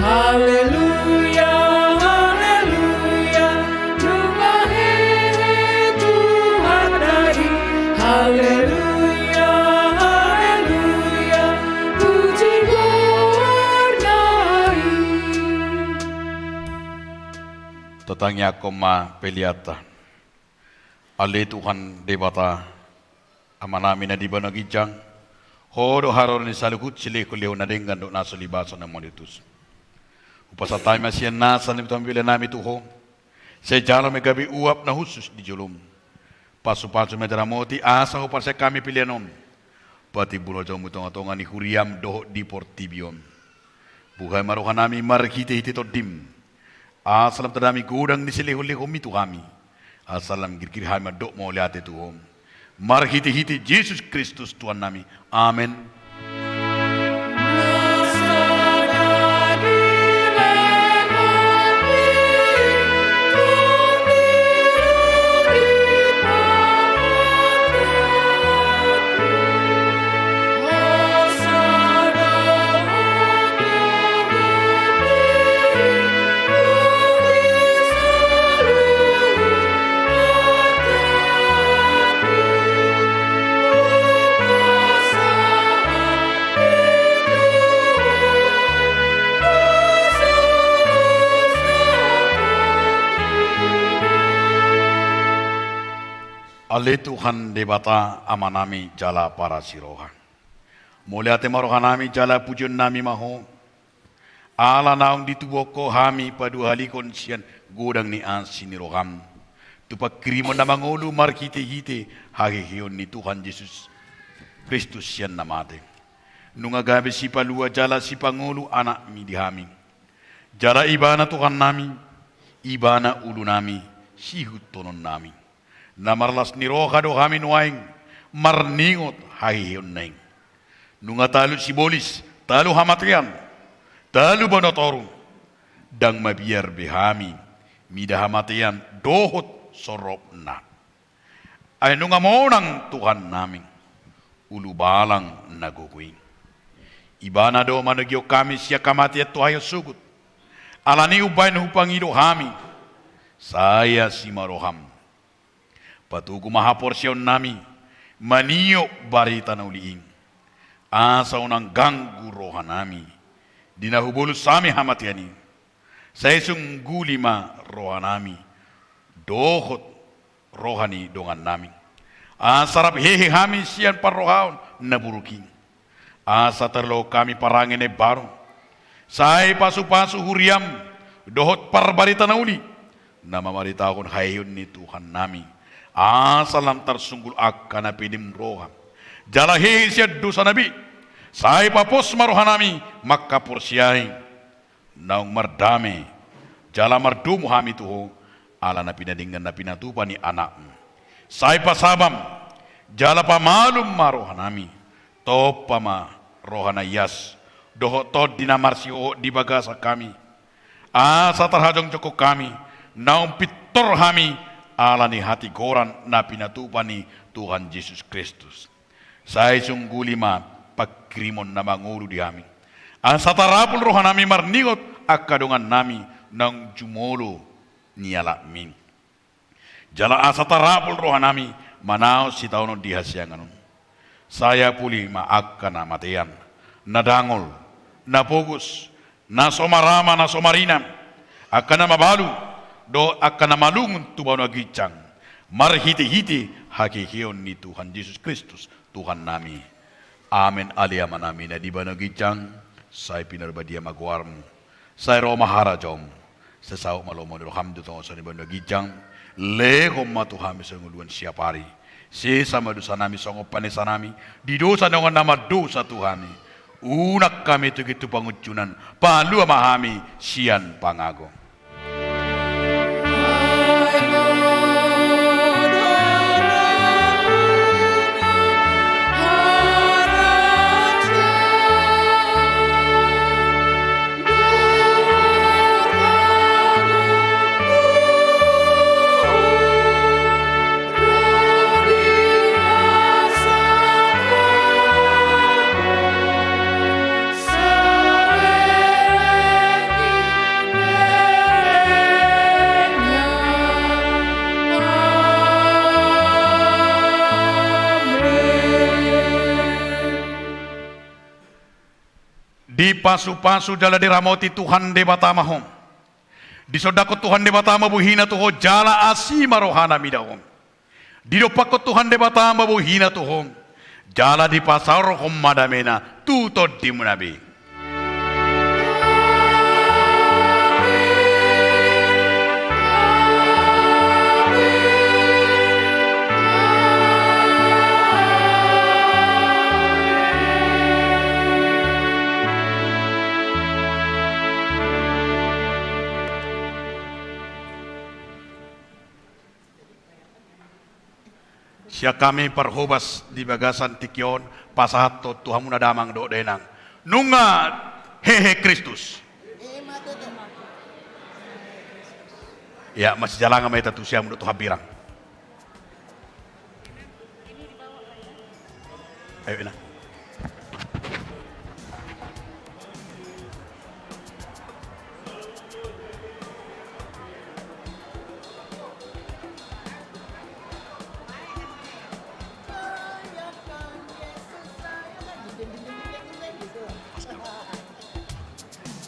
Haleluya, haleluya, nunga hehe Tuhanta i. Haleluya, haleluya, puji goarna i. Tatangianghon ma peleanta. Ale Tuhan Debata, Amanami na di banua ginjang, Ho do haroro ni saluhut silehon-lehon na denggan dohot na so libason na mauliate tutu. Hupasahat hami ma sian nasa na binoto hami pelean nami tu Ho, sai jalo ma i gabe uap na hushus di jolom. Pasupasu ma i jala ramoti asa huparsilang hami pelean on, patimbul hajahaon i tonga-tonga ni huriam dohot di portibi on. Buhai ma rohanami marhite-hite Tondim, asa lam tadame godang ni silehon-lehonmi tu hami, asa lam girgir hami mandok mauliate tu Ho. Marhite-hite Jesus Kristus Tuhannami. Amen. Ale Tuhan Debata Amanami jala parasi roha. Mauliate ma rohanami jala pujionnami ma Ho. Ala naung ditubuhon Ho hami paduahalihon sian godang ni asi ni roham, tu panghirimon na mangolu marhite-hite haheheon ni Tuhan Jesus Kristus sian na mate. Nunga gabe sipalua jala sipangolu Anakmi di hami. Jala Ibana Tuhannami, Ibana ulunami, siihuthononnami. Na marlas ni roha do hami nuaeng marningot haheheonna i. Nunga talu sibolis, talu hamatean, talu banua toru, ndang mabiar be hami mida hamatean dohot soropna. Ai nunga monang Tuhannami, ulubalang na gogo i. Ibana do manogihon hami sian hamatean tu hahian sogot. Alani i umbahen hupangido hami, sai asi ma roham. Patogu ma haporseaonnami maniop barita na uli i, asa unang ganggu rohanami di na hubolus hami hamatean i. Sai sungguli ma rohanami dohot roha ni dongannami, asa rap hehe hami sian parrohaon na buruk i. Asa tarlumobi hami parange na imbaru. Sai pasupasu huriam dohot parbarita na uli na mamaritahon haheheon ni Tuhannami, asa lam tarsunggul angka na pedem roha jala hehe sian dosa na be. Sai papos ma rohanami mangkaporseai naung mardame jala mardomu hami tu Ho, ala na pinadenggan na pinatupa ni Anakmu. Sai pasabam jala pamalum ma rohanami, tompa ma roha na ias dohot tondi na marsihohot di bagasan hami, asa tarhajongjonghon hami naung pintor hami ala ni hatigoran na pinatupa ni Tuhan Jesus Kristus. Sai sungguli ma panghirimon na mangolu di hami, asa tarapul rohanami marningot angka dongannami naung jumolo ni alapmi. Jala asa tarapul rohanami manaon sitaonon di hasiangan on. Sai apuli ma angka na matean, na dangol, na pogos, na so marama, na so marina, angka na mabalu, dohot angka na malungun tu banua ginjang, marhitehite haheheon ni Tuhan Jesus Kristus, Tuhannami. Amen. Ale Amanami na di banua ginjang, sai pinarbadia ma goarmu. Sai ro ma harajaonmu. Sai saut ma lomo ni roham di tonga ni banua ginjang. Lehon ma tu hami sian ngoluan siapari. Sesa ma dosanami songon panesanami di dosa ni dongan na mardosa tu hami. Unang hami togihon tu pangunjunan. Palua ma hami sian pangago. Dipasupasu jala diramoti Tuhan Debata ma ho. Disondangkon Tuhan Debata ma bohina tu ho jala asi ma rohana mida ho. Didompakkon Tuhan Debata ma bohina tu ho jala dipasaorhon ma damena tu tondimuna be. Sian hami parhobas di bagasan tingki on, pasahathon tu hamuna damang dohot dainang. Nunga hehe Kristus. Ia, masijalangan ma hita tu siamun dohot tu hambirang.